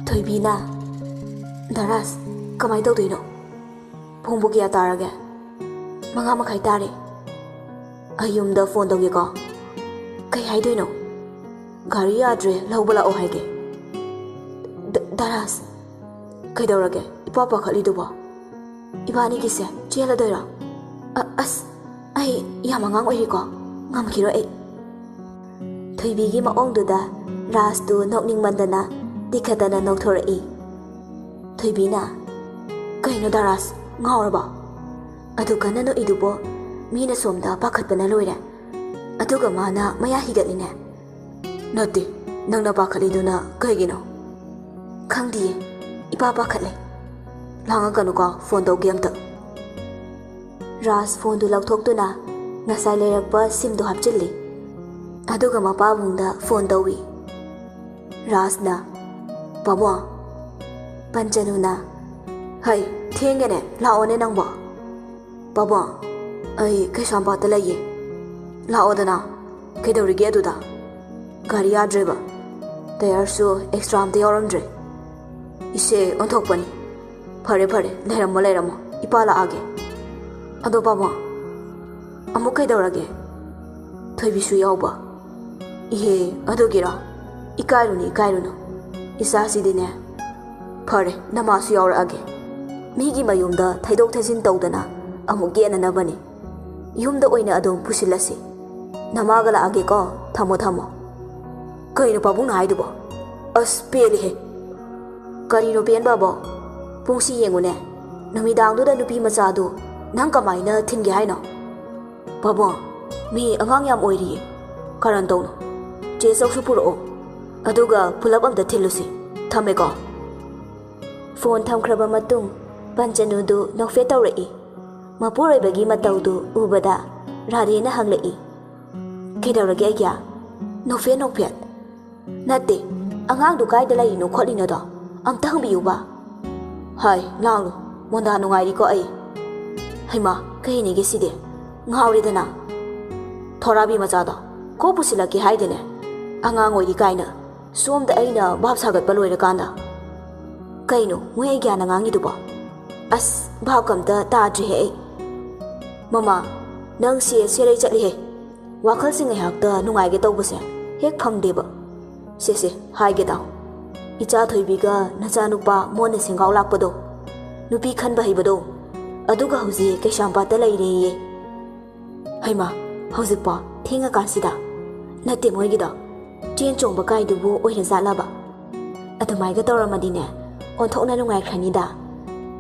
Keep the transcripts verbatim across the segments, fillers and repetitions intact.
ꯊꯣꯏꯕꯤꯅ, "ꯗꯥ ꯔꯥꯖ, ꯀꯃꯥꯏ ꯇꯧꯗꯣꯏꯅꯣ? ꯄꯨꯡꯕꯨ ꯀꯌꯥ ꯇꯥꯔꯒꯦ?" "ꯃꯉꯥ ꯃꯈꯥꯏ ꯇꯥꯔꯦ꯫ ꯑꯩ ꯌꯨꯝꯗ ꯐꯣꯟ ꯇꯧꯒꯦꯀꯣ꯫ ꯀꯩ ꯍꯥꯏꯗꯣꯏꯅꯣ? ꯒꯥꯔꯤ ꯌꯥꯗ꯭ꯔꯦ, ꯂꯧꯕ ꯂꯥꯛꯑꯣ ꯍꯥꯏꯒꯦ꯫" "ꯗ-, ꯗꯥ ꯔꯥꯖ, ꯀꯩꯗꯧꯔꯒꯦ? ꯏꯄꯥ ꯄꯥꯈꯠꯂꯤꯗꯨꯕꯣ? ꯏꯕꯥꯅꯤꯒꯤꯁꯦ ꯆꯦꯜꯂꯗꯣꯏꯔꯣ? ꯑ-, ꯑꯁ, ꯑꯩ ꯌꯥꯝ ꯑꯉꯥꯡ ꯑꯣꯏꯔꯤꯀꯣ, ꯉꯝꯈꯤꯔꯣꯏ ꯑꯩ꯫" ꯊꯣꯏꯕꯤꯒꯤ ꯃꯑꯣꯡꯗꯨꯗ ꯔꯥꯖꯇꯨ ꯅꯣꯛꯅꯤꯡꯃꯟꯗꯅ ꯇꯤꯈꯠꯇꯅ ꯅꯣꯛꯊꯣꯔꯛꯏ꯫ ꯊꯣꯏꯕꯤꯅ, "ꯀꯩꯅꯣ ꯗꯥ ꯔꯥꯖ, ꯉꯥꯎꯔꯕꯣ? ꯑꯗꯨ ꯀꯟꯅ ꯅꯣꯛꯏꯗꯨꯕꯣ? ꯃꯤꯅ ꯁꯣꯝꯗ ꯄꯥꯈꯠꯄꯅ ꯂꯣꯏꯔꯦ, ꯑꯗꯨꯒ ꯃꯥꯅ ꯃꯌꯥ ꯍꯤꯒꯠꯂꯤꯅꯦ꯫" "ꯅꯠꯇꯦ, ꯅꯪꯅ ꯄꯥꯈꯠꯂꯤꯗꯨꯅ ꯀꯩꯒꯤꯅꯣ?" "ꯈꯪꯗꯤꯌꯦ, ꯏꯄꯥ ꯄꯥꯈꯠꯂꯦ꯫" "ꯂꯥꯡꯉꯛꯀꯅꯨꯀꯣ, ꯐꯣꯟ ꯇꯧꯒꯦ ꯑꯝꯇ꯫" ꯔꯥꯖ ꯐꯣꯟꯗꯨ ꯂꯧꯊꯣꯛꯇꯨꯅ ꯉꯁꯥꯏ ꯂꯩꯔꯛꯄ ꯁꯤꯝꯗꯨ ꯍꯥꯞꯆꯤꯜꯂꯤ꯫ ꯑꯗꯨꯒ ꯃꯄꯥꯕꯨꯡꯗ ꯐꯣꯟ ꯇꯧꯏ꯫ ꯔꯥꯖꯅ, "ꯄꯥꯕꯨꯡ꯫" ꯄꯟꯆꯅꯨꯅ, "ꯍꯩ, ꯊꯦꯡꯉꯦꯅꯦ, ꯂꯥꯛꯑꯣꯅꯦ ꯅꯪꯕꯣ꯫" "ꯄꯥꯕꯨꯡ, ꯑꯩ ꯀꯩꯁꯥꯝꯄꯥꯠꯇ ꯂꯩꯌꯦ, ꯂꯥꯛꯑꯣꯗꯅ꯫" "ꯀꯩꯗꯧꯔꯤꯒꯦ ꯑꯗꯨꯗ?" "ꯒꯥꯔꯤ ꯌꯥꯗ꯭ꯔꯦꯕ, ꯇꯌꯥꯔꯁꯨ ꯑꯦꯛꯁꯇ꯭ꯔꯥ ꯑꯝꯇ ꯌꯥꯎꯔꯝꯗ꯭ꯔꯦ꯫" "ꯏꯁꯦ, ꯑꯣꯟꯊꯣꯛꯄꯅꯤ꯫ ꯐꯔꯦ ꯐꯔꯦ, ꯂꯩꯔꯝꯃꯣ ꯂꯩꯔꯝꯃꯣ, ꯏꯄꯥ ꯂꯥꯛꯑꯒꯦ꯫" "ꯑꯗꯣ ꯄꯥꯕꯨꯡ, ꯑꯃꯨꯛ ꯀꯩꯗꯧꯔꯒꯦ? ꯊꯣꯏꯕꯤꯁꯨ ꯌꯥꯎꯕ?" "ꯏꯍꯦ, ꯑꯗꯨꯒꯤꯔꯣ? ꯏꯀꯥꯏꯔꯨꯅꯨ ꯏꯀꯥꯏꯔꯨꯅꯨ, ꯏꯆꯥꯁꯤꯗꯤꯅꯦ꯫" "ꯐꯔꯦ, ꯅꯃꯥꯁꯨ ꯌꯥꯎꯔꯛꯑꯒꯦ꯫ ꯃꯤꯒꯤ ꯃꯌꯨꯝꯗ ꯊꯩꯗꯣꯛ ꯊꯩꯖꯤꯟ ꯇꯧꯗꯅ ꯑꯃꯨꯛ ꯌꯦꯠꯅꯅꯕꯅꯤ꯫ ꯌꯨꯝꯗ ꯑꯣꯏꯅ ꯑꯗꯨꯝ ꯄꯨꯁꯤꯜꯂꯁꯤ꯫ ꯅꯃꯥꯒ ꯂꯥꯛꯑꯒꯦꯀꯣ, ꯊꯝꯃꯣ ꯊꯝꯃꯣ꯫" "ꯀꯩꯅꯣ ꯄꯥꯕꯨꯡꯅ ꯍꯥꯏꯗꯨꯕꯣ? ꯑꯁ, ꯄꯦꯜꯂꯦꯍꯦ!" "ꯀꯔꯤꯅꯣ ꯄꯦꯟꯕꯕꯣ? ꯄꯨꯡꯁꯤ ꯌꯦꯡꯉꯨꯅꯦ, ꯅꯨꯃꯤꯗꯥꯡꯗꯨꯗ ꯅꯨꯄꯤ ꯃꯆꯥꯗꯨ ꯅꯪ ꯀꯃꯥꯏꯅ ꯊꯤꯟꯒꯦ ꯍꯥꯏꯅꯣ?" "ꯄꯥꯕꯨꯡ, ꯃꯤ ꯑꯉꯥꯡ ꯌꯥꯝ ꯑꯣꯏꯔꯤꯌꯦ, ꯀꯔꯟ ꯇꯧꯅꯨ꯫ ꯆꯦ ꯆꯧꯁꯨ ꯄꯨꯔꯛꯑꯣ, ꯑꯗꯨꯒ ꯄꯨꯂꯞ ꯑꯝꯇ ꯊꯤꯜꯂꯨꯁꯤ꯫ ꯊꯝꯃꯦꯀꯣ꯫" ꯐꯣꯟ ꯊꯝꯈ꯭ꯔꯕ ꯃꯇꯨꯡ ꯄꯟꯆꯅꯨꯗꯨ ꯅꯣꯛꯐꯦꯠ ꯇꯧꯔꯛꯏ꯫ ꯃꯄꯨꯔꯣꯏꯕꯒꯤ ꯃꯇꯧꯗꯨ ꯎꯕꯗ ꯔꯥꯙꯦꯅ ꯍꯪꯂꯛꯏ, "ꯀꯩꯗꯧꯔꯒꯦ ꯑꯩꯒꯤ?" "ꯅꯣꯛꯐꯦꯠ ꯅꯣꯛꯐꯦꯠ ꯅꯠꯇꯦ, ꯑꯉꯥꯡꯗꯨ ꯀꯥꯏꯗ ꯂꯩꯔꯤꯅꯣ ꯈꯣꯠꯂꯤꯅꯣꯗꯣ ꯑꯝꯇ ꯍꯪꯕꯤꯌꯨꯕ꯫" "ꯍꯥꯏ, ꯂꯥꯡꯅꯨ, ꯃꯣꯟꯗꯥ ꯅꯨꯡꯉꯥꯏꯔꯤꯀꯣ ꯑꯩ꯫" "ꯍꯩꯃꯥ, ꯀꯩꯅꯤꯒꯦ ꯁꯤꯗꯤ? ꯉꯥꯎꯔꯦꯗꯅ꯫ ꯊꯣꯔꯥꯕꯤ ꯃꯆꯥꯗꯣ ꯀꯣꯛ ꯄꯨꯁꯤꯜꯂꯛꯀꯦ ꯍꯥꯏꯗꯦꯅꯦ, ꯑꯉꯥꯡ ꯑꯣꯏꯔꯤ ꯀꯥꯏꯅ꯫ ꯁꯣꯝꯗ ꯑꯩꯅ ꯚꯥꯞ ꯁꯥꯒꯠꯄ ꯂꯣꯏꯔꯀꯥꯟꯗ ꯀꯩꯅꯣ ꯃꯣꯏ ꯑꯩꯒ꯭ꯌꯥꯅ ꯉꯥꯡꯉꯤꯗꯨꯕꯣ? ꯑꯁ, ꯚꯥꯞꯀ ꯑꯝꯇ ꯇꯥꯗ꯭ꯔꯦꯍꯦ ꯑꯩ꯫ ꯃꯃꯥ, ꯅꯪꯁꯦ ꯁꯦꯔꯩ ꯆꯠꯂꯤꯍꯦ꯫ ꯋꯥꯈꯜꯁꯦ ꯉꯥꯏꯍꯥꯛꯇ ꯅꯨꯡꯉꯥꯏꯒꯦ ꯇꯧꯕꯁꯦ ꯍꯦꯛ ꯐꯪꯗꯦꯕ꯫ ꯁꯦ ꯁꯦ, ꯍꯥꯏꯒꯦ ꯇꯥꯎ꯫ ꯏꯆꯥ ꯊꯣꯏꯕꯤꯒ ꯅꯆꯥꯅꯨꯄꯥ ꯃꯣꯟꯅ ꯁꯦꯡꯒꯥꯎ ꯂꯥꯛꯄꯗꯣ, ꯅꯨꯄꯤ ꯈꯟꯕ ꯍꯩꯕꯗꯣ, ꯑꯗꯨꯒ ꯍꯧꯖꯤꯛ ꯀꯩꯁꯥꯝꯄꯥꯠꯇ ꯂꯩꯔꯦꯌꯦ꯫ ꯍꯩꯃꯥ, ꯍꯧꯖꯤꯛꯄꯣ? ꯊꯦꯡꯉꯀꯥꯟꯁꯤꯗ? ꯅꯠꯇꯦ, ꯃꯣꯏꯒꯤꯗꯣ ꯆꯦꯟ ꯆꯣꯡꯕ ꯀꯥꯏꯗꯨꯕꯨ ꯑꯣꯏꯔꯖꯥꯠꯂꯕ? ꯑꯗꯨꯃꯥꯏꯒ ꯇꯧꯔꯝꯃꯗꯤꯅꯦ, ꯑꯣꯟꯊꯣꯛꯅ ꯅꯨꯡꯉꯥꯏꯈ꯭ꯔꯅꯤꯗ꯫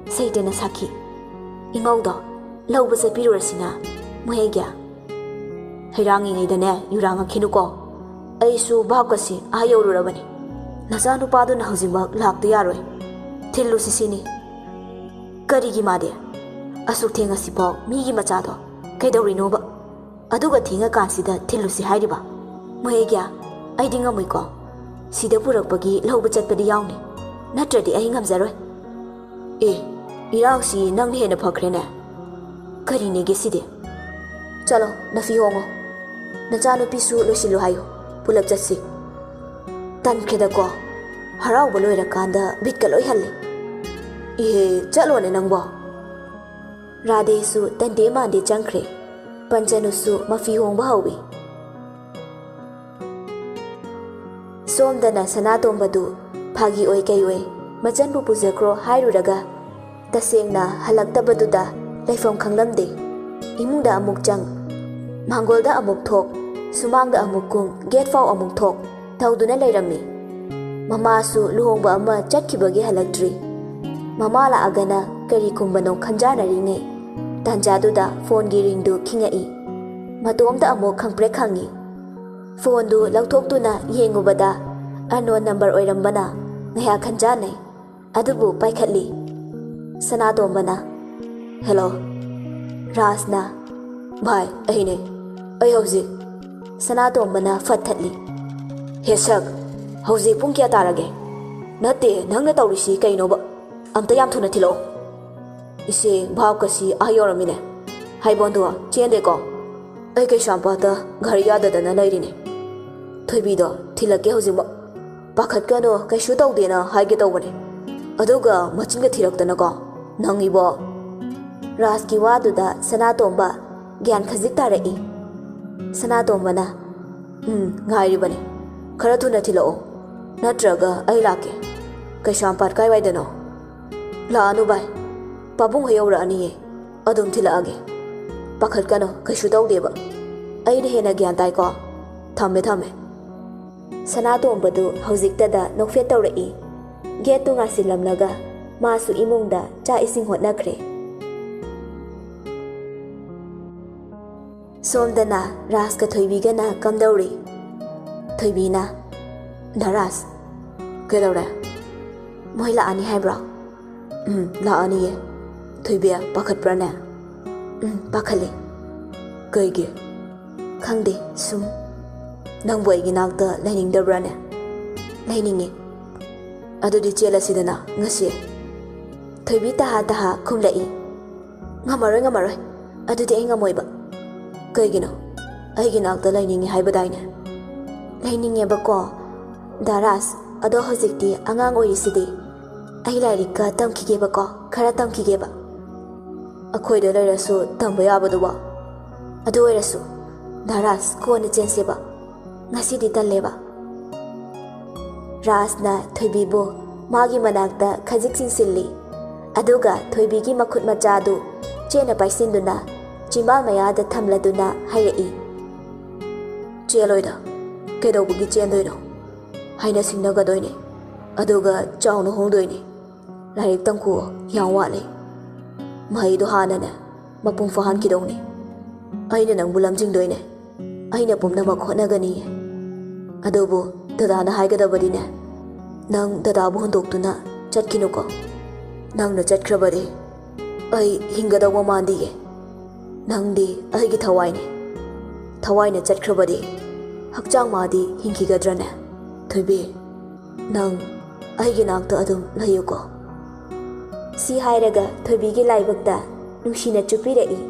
ꯁꯩꯇꯅ ꯁꯥꯈꯤ꯫ ꯏꯃꯧꯗꯣ ꯂꯧꯕ ꯆꯠꯄꯤꯔꯨꯔꯁꯤꯅ, ꯃꯣꯏ ꯑꯩꯒꯤ꯫ ꯍꯩꯔꯥꯡꯉꯤꯉꯩꯗꯅꯦ ꯌꯨꯔꯥꯡꯉꯛꯈꯤꯅꯨꯀꯣ꯫ ꯑꯩꯁꯨ ꯚꯥꯞꯀꯁꯤ ꯑꯥ ꯌꯧꯔꯨꯔꯕꯅꯤ꯫ ꯅꯆꯥꯅꯨꯄꯥꯗꯨꯅ ꯍꯧꯖꯤꯛꯃꯛ ꯂꯥꯛꯇ ꯌꯥꯔꯣꯏ꯫ ꯊꯤꯜꯂꯨꯁꯤ ꯁꯤꯅꯤ꯫ ꯀꯔꯤꯒꯤ ꯃꯥꯗꯤ? ꯑꯁꯨꯛ ꯊꯦꯡꯉꯁꯤꯐꯥꯎ ꯃꯤꯒꯤ ꯃꯆꯥꯗꯣ ꯀꯩꯗꯧꯔꯤꯅꯣꯕ? ꯑꯗꯨꯒ ꯊꯦꯡꯉꯀꯥꯟꯁꯤꯗ ꯊꯤꯜꯂꯨꯁꯤ ꯍꯥꯏꯔꯤꯕ? ꯃꯣꯏ ꯑꯩꯒꯤ, ꯑꯩꯗꯤ ꯉꯝꯃꯣꯏꯀꯣ꯫ ꯁꯤꯗ ꯄꯨꯔꯛꯄꯒꯤ ꯂꯧꯕ ꯆꯠꯄꯗꯤ ꯌꯥꯎꯅꯤ, ꯅꯠꯇ꯭ꯔꯗꯤ ꯑꯩ ꯉꯝꯖꯔꯣꯏ꯫ ꯑꯦ, ꯏꯔꯥꯡꯁꯤ ꯅꯪꯅ ꯍꯦꯟꯅ ꯐꯈ꯭ꯔꯦꯅꯦ꯫ ꯀꯔꯤꯅꯦꯒꯦ ꯁꯤꯗꯤ? ꯆꯠꯂꯣ, ꯅꯐꯤ ꯍꯣꯡꯉꯣ꯫ ꯅꯆꯥꯅꯨꯄꯤꯁꯨ ꯂꯣꯏꯁꯤꯜꯂꯨ ꯍꯥꯏꯌꯨ, ꯄꯨꯂꯞ ꯆꯠꯁꯤ꯫ ꯇꯟꯈ꯭ꯔꯦꯗꯀꯣ, ꯍꯔꯥꯎꯕ ꯂꯣꯏꯔꯀꯥꯟꯗ ꯕꯤꯠꯀ ꯂꯣꯏ ꯍꯜꯂꯦ꯫ ꯏꯍꯦ, ꯆꯠꯂꯣꯅꯦ ꯅꯪꯕꯣ꯫ ꯔꯥꯙꯦꯁꯨ ꯇꯟꯗꯦ ꯃꯥꯟꯗꯦ ꯆꯪꯈ꯭ꯔꯦ꯫ ꯄꯟꯆꯅꯨꯁꯨ ꯃꯐꯤ ꯍꯣꯡꯕ ꯍꯧꯏ꯫ ꯁꯣꯝꯗꯅ ꯁꯅꯥꯇꯣꯝꯕꯗꯨ ꯐꯥꯒꯤ ꯑꯣꯏ ꯀꯩ ꯑꯣꯏ ꯃꯆꯟꯕꯨ ꯄꯨꯖꯈ꯭ꯔꯣ ꯍꯥꯏꯔꯨꯔꯒ ꯇꯁꯦꯡꯅ ꯍꯜꯂꯛꯇꯕꯗꯨꯗ ꯂꯩꯐꯝ ꯈꯪꯂꯝꯗꯦ꯫ ꯏꯃꯨꯡꯗ ꯑꯃꯨꯛ ꯆꯪ, ꯃꯥꯡꯒꯣꯜꯗ ꯑꯃꯨꯛ ꯊꯣꯛ, ꯁꯨꯃꯥꯡꯗ ꯑꯃꯨꯛ ꯀꯨꯝ, ꯒꯦꯠ ꯐꯥꯎ ꯑꯃꯨꯛ ꯊꯣꯛ ꯇꯧꯗꯨꯅ ꯂꯩꯔꯝꯃꯤ꯫ ꯃꯃꯥꯁꯨ ꯂꯨꯍꯣꯡꯕ ꯑꯃ ꯆꯠꯈꯤꯕꯒꯤ ꯍꯜꯂꯛꯇ꯭ꯔꯤ꯫ ꯃꯃꯥ ꯂꯥꯛꯑꯒꯅ ꯀꯔꯤ ꯈꯨꯝꯕꯅꯣ ꯈꯟꯖꯥꯅꯔꯤꯉꯩ ꯇꯥꯟꯖꯥꯗꯨꯗ ꯐꯣꯟꯒꯤ ꯔꯤꯡꯗꯨ ꯈꯤꯡꯉꯛꯏ꯫ ꯃꯇꯣꯝꯇ ꯑꯃꯨꯛ ꯈꯪꯄ꯭ꯔꯦꯛ ꯈꯪꯉꯤ꯫ ꯐꯣꯟꯗꯨ ꯂꯧꯊꯣꯛꯇꯨꯅ ꯌꯦꯡꯉꯨꯕꯗ unknown number ꯑꯣꯏꯔꯝꯕꯅ ꯉꯥꯏꯍꯥꯛ ꯈꯟꯖꯥꯅꯩ꯫ ꯑꯗꯨꯕꯨ ꯄꯥꯏꯈꯠꯂꯤ꯫ ꯁꯅꯥꯇꯣꯝꯕꯅ, "ꯍꯦꯜꯂꯣ꯫" ꯔꯥꯖꯅ, "ꯚꯥꯏ, ꯑꯩꯅꯦ꯫ ꯑꯩ ꯍꯧꯖꯤꯛ꯫" ꯁꯅꯥꯇꯣꯝꯕꯅ ꯐꯠ ꯊꯠꯂꯤ꯫ "ꯍꯦ ꯁꯛ, ꯍꯧꯖꯤꯛ ꯄꯨꯡ ꯀꯌꯥ ꯇꯥꯔꯒꯦ? ꯅꯠꯇꯦ, ꯅꯪꯅ ꯇꯧꯔꯤꯁꯤ ꯀꯩꯅꯣꯕ? ꯑꯝꯇ ꯌꯥꯝ ꯊꯨꯅ ꯊꯤꯜꯂꯛꯑꯣ꯫" "ꯏꯆꯦ, ꯚꯥꯞꯀꯁꯤ ꯑꯥ ꯌꯧꯔꯝꯃꯤꯅꯦ꯫ ꯍꯥꯏꯕꯣꯟꯗꯨ ꯆꯦꯟꯗꯦꯀꯣ? ꯑꯩ ꯀꯩꯁꯥꯝꯄꯥꯠꯇ ꯒꯥꯔꯤ ꯌꯥꯗꯗꯅ ꯂꯩꯔꯤꯅꯦ꯫ ꯊꯣꯏꯕꯤꯗꯣ ꯊꯤꯜꯂꯛꯀꯦ ꯍꯧꯖꯤꯛꯃꯛ꯫ ꯄꯥꯈꯠꯀꯅꯨ, ꯀꯩꯁꯨ ꯇꯧꯗꯦꯅ ꯍꯥꯏꯒꯦ ꯇꯧꯕꯅꯦ꯫" ꯑꯗꯨꯒ ꯃꯆꯤꯟꯒ ꯊꯤꯔꯛꯇꯅꯀꯣ, ꯅꯪ ꯏꯕꯣ꯫ ꯔꯥꯖꯀꯤ ꯋꯥꯗꯨꯗ ꯁꯅꯥꯇꯣꯝꯕ ꯒ꯭ꯌꯥꯟ ꯈꯖꯤꯛ ꯇꯥꯔꯛꯏ꯫ ꯁꯅꯥꯇꯣꯝꯕꯅ, "ꯎꯝ, ꯉꯥꯏꯔꯤꯕꯅꯤ꯫ ꯈꯔ ꯊꯨꯅ ꯊꯤꯜꯂꯛꯑꯣ, ꯅꯠꯇ꯭ꯔꯒ ꯑꯩ ꯂꯥꯛꯀꯦ꯫ ꯀꯩꯁꯥꯝꯄꯥꯠ ꯀꯥꯏꯋꯥꯏꯗꯅꯣ?" "ꯂꯥꯛꯑꯅꯨ ꯚꯥꯏ, ꯄꯥꯕꯨꯡ ꯍꯣꯏ ꯌꯧꯔꯛꯑꯅꯤꯌꯦ꯫ ꯑꯗꯨꯝ ꯊꯤꯜꯂꯛꯑꯒꯦ꯫ ꯄꯥꯈꯠꯀꯅꯨ, ꯀꯩꯁꯨ ꯇꯧꯗꯦꯕ꯫ ꯑꯩꯅ ꯍꯦꯟꯅ ꯒ꯭ꯌꯥꯟ ꯇꯥꯏꯀꯣ꯫ ꯊꯝꯃꯦ, ꯊꯝꯃꯦ꯫" ꯁꯅꯥꯇꯣꯝꯕꯗꯨ ꯍꯧꯖꯤꯛꯇꯗ ꯅꯣꯛꯐꯦꯠ ꯇꯧꯔꯛꯏ꯫ ꯒꯦꯠꯇꯨ ꯉꯥꯁꯤꯜꯂꯝꯂꯒ ꯃꯥꯁꯨ ꯏꯃꯨꯡꯗ ꯆꯥꯛ ꯏꯁꯤꯡ ꯍꯣꯠꯅꯈ꯭ꯔꯦ꯫ ꯁꯣꯝꯗꯅ ꯔꯥꯖꯀ ꯊꯣꯏꯕꯤꯒꯅ ꯀꯝꯗꯧꯔꯤ? ꯊꯣꯏꯕꯤꯅ, "ꯗꯥ ꯔꯥꯖ, ꯀꯩꯗꯧꯔꯦ? ꯃꯣꯏ ꯂꯥꯛꯑꯅꯤ ꯍꯥꯏꯕ꯭ꯔꯣ?" "ꯎꯝ, ꯂꯥꯛꯑꯅꯤꯌꯦ꯫ ꯊꯣꯏꯕꯤ, ꯄꯥꯈꯠꯄ꯭ꯔꯥꯅꯦ?" "ꯎꯝ, ꯄꯥꯈꯠꯂꯦ꯫" "ꯀꯩꯒꯤ?" "ꯈꯪꯗꯦ, ꯁꯨꯝ꯫" "ꯅꯪꯕꯨ ꯑꯩꯒꯤ ꯅꯥꯛꯇ ꯂꯩꯅꯤꯡꯗꯕ꯭ꯔꯥꯅꯦ?" "ꯂꯩꯅꯤꯡꯉꯤ꯫" "ꯑꯗꯨꯗꯤ ꯆꯦꯜꯂꯁꯤꯗꯅ ꯉꯁꯤ꯫" ꯊꯣꯏꯕꯤ ꯇꯍꯥ ꯇꯍꯥ ꯈꯨꯝꯂꯛꯏ꯫ "ꯉꯝꯃꯔꯣꯏ, ꯉꯝꯃꯔꯣꯏ꯫ ꯑꯗꯨꯗꯤ ꯑꯩ ꯉꯝꯃꯣꯏꯕ꯫" "ꯀꯩꯒꯤꯅꯣ? ꯑꯩꯒꯤ ꯅꯥꯛꯇ ꯂꯩꯅꯤꯡꯉꯤ ꯍꯥꯏꯕꯗꯥꯏꯅꯦ?" "ꯂꯩꯅꯤꯡꯉꯦꯕꯀꯣ, ꯗꯥ ꯔꯥꯖ, ꯑꯗꯣ ꯍꯧꯖꯤꯛꯇꯤ ꯑꯉꯥꯡ ꯑꯣꯏꯔꯤꯁꯤꯗꯤ꯫ ꯑꯩ ꯂꯥꯏꯔꯤꯛꯀ ꯇꯝꯈꯤꯒꯦꯕꯀꯣ, ꯈꯔ ꯇꯝꯈꯤꯒꯦꯕ꯫" "ꯑꯩꯈꯣꯏꯗ ꯂꯩꯔꯁꯨ ꯇꯝꯕ ꯌꯥꯕꯗꯨꯕꯣ?" "ꯑꯗꯨ ꯑꯣꯏꯔꯁꯨ, ꯗꯥ ꯔꯥꯖ, ꯀꯣꯟꯅ ꯆꯦꯟꯁꯦꯕ꯫ ꯉꯁꯤꯗꯤ ꯇꯜꯂꯦꯕ꯫" ꯔꯥꯖꯅ ꯊꯣꯏꯕꯤꯕꯨ ꯃꯥꯒꯤ ꯃꯅꯥꯛꯇ ꯈꯖꯤꯛ ꯆꯤꯡꯁꯤꯜꯂꯤ꯫ ꯑꯗꯨꯒ ꯊꯣꯏꯕꯤꯒꯤ ꯃꯈꯨꯠ ꯃꯆꯥꯗꯨ ꯆꯦꯠꯅ ꯄꯥꯏꯁꯤꯟꯗꯨꯅ ꯆꯤꯝꯕꯥꯜ ꯃꯌꯥꯗ ꯊꯝꯂꯗꯨꯅ ꯍꯥꯏꯔꯛꯏ, "ꯆꯦꯜꯂꯣꯏꯗ꯫ ꯀꯩꯗꯧꯕꯒꯤ ꯆꯦꯟꯗꯣꯏꯅꯣ? ꯍꯥꯏꯅ ꯁꯤꯡꯅꯒꯗꯣꯏꯅꯦ꯫ ꯑꯗꯨꯒ ꯆꯥꯎꯅ ꯍꯣꯡꯗꯣꯏꯅꯦ꯫ ꯂꯥꯏꯔꯤꯛ ꯇꯝꯈꯨꯑꯣ, ꯌꯥꯝ ꯋꯥꯠꯂꯤ꯫ ꯃꯍꯩꯗꯣ ꯍꯥꯟꯅꯅꯦ, ꯃꯄꯨꯡ ꯐꯥꯍꯟꯈꯤꯗꯧꯅꯤ꯫ ꯑꯩꯅ ꯅꯪꯕꯨ ꯂꯝꯖꯤꯡꯗꯣꯏꯅꯦ꯫ ꯑꯩꯅ ꯄꯨꯝꯅꯃꯛ ꯍꯣꯠꯅꯒꯅꯤꯌꯦ꯫ ꯑꯗꯨꯕꯨ ꯗꯗꯥꯅ ꯍꯥꯏꯒꯗꯕꯗꯤꯅꯦ, ꯅꯪ ꯗꯗꯥꯕꯨ ꯍꯨꯟꯗꯣꯛꯇꯨꯅ ꯆꯠꯈꯤꯅꯨꯀꯣ꯫ ꯅꯪꯅ ꯆꯠꯈ꯭ꯔꯕꯗꯤ ꯑꯩ ꯍꯤꯡꯒꯗꯧꯕ ꯃꯥꯟꯗꯤꯌꯦ꯫ ꯅꯪꯗꯤ ꯑꯩꯒꯤ ꯊꯋꯥꯏꯅꯦ꯫ ꯊꯋꯥꯏꯅ ꯆꯠꯈ꯭ꯔꯕꯗꯤ ꯍꯛꯆꯥꯡ ꯃꯥꯗꯤ ꯍꯤꯡꯈꯤꯒꯗ꯭ꯔꯅꯦ? ꯊꯣꯏꯕꯤ, ꯅꯪ ꯑꯩꯒꯤ ꯅꯥꯛꯇ ꯑꯗꯨꯝ ꯂꯩꯌꯨꯀꯣ꯫" ꯁꯤ ꯍꯥꯏꯔꯒ ꯊꯣꯏꯕꯤꯒꯤ ꯂꯥꯏꯕꯛꯇ ꯅꯨꯡꯁꯤꯅ ꯆꯨꯞꯄꯤꯔꯛꯏ꯫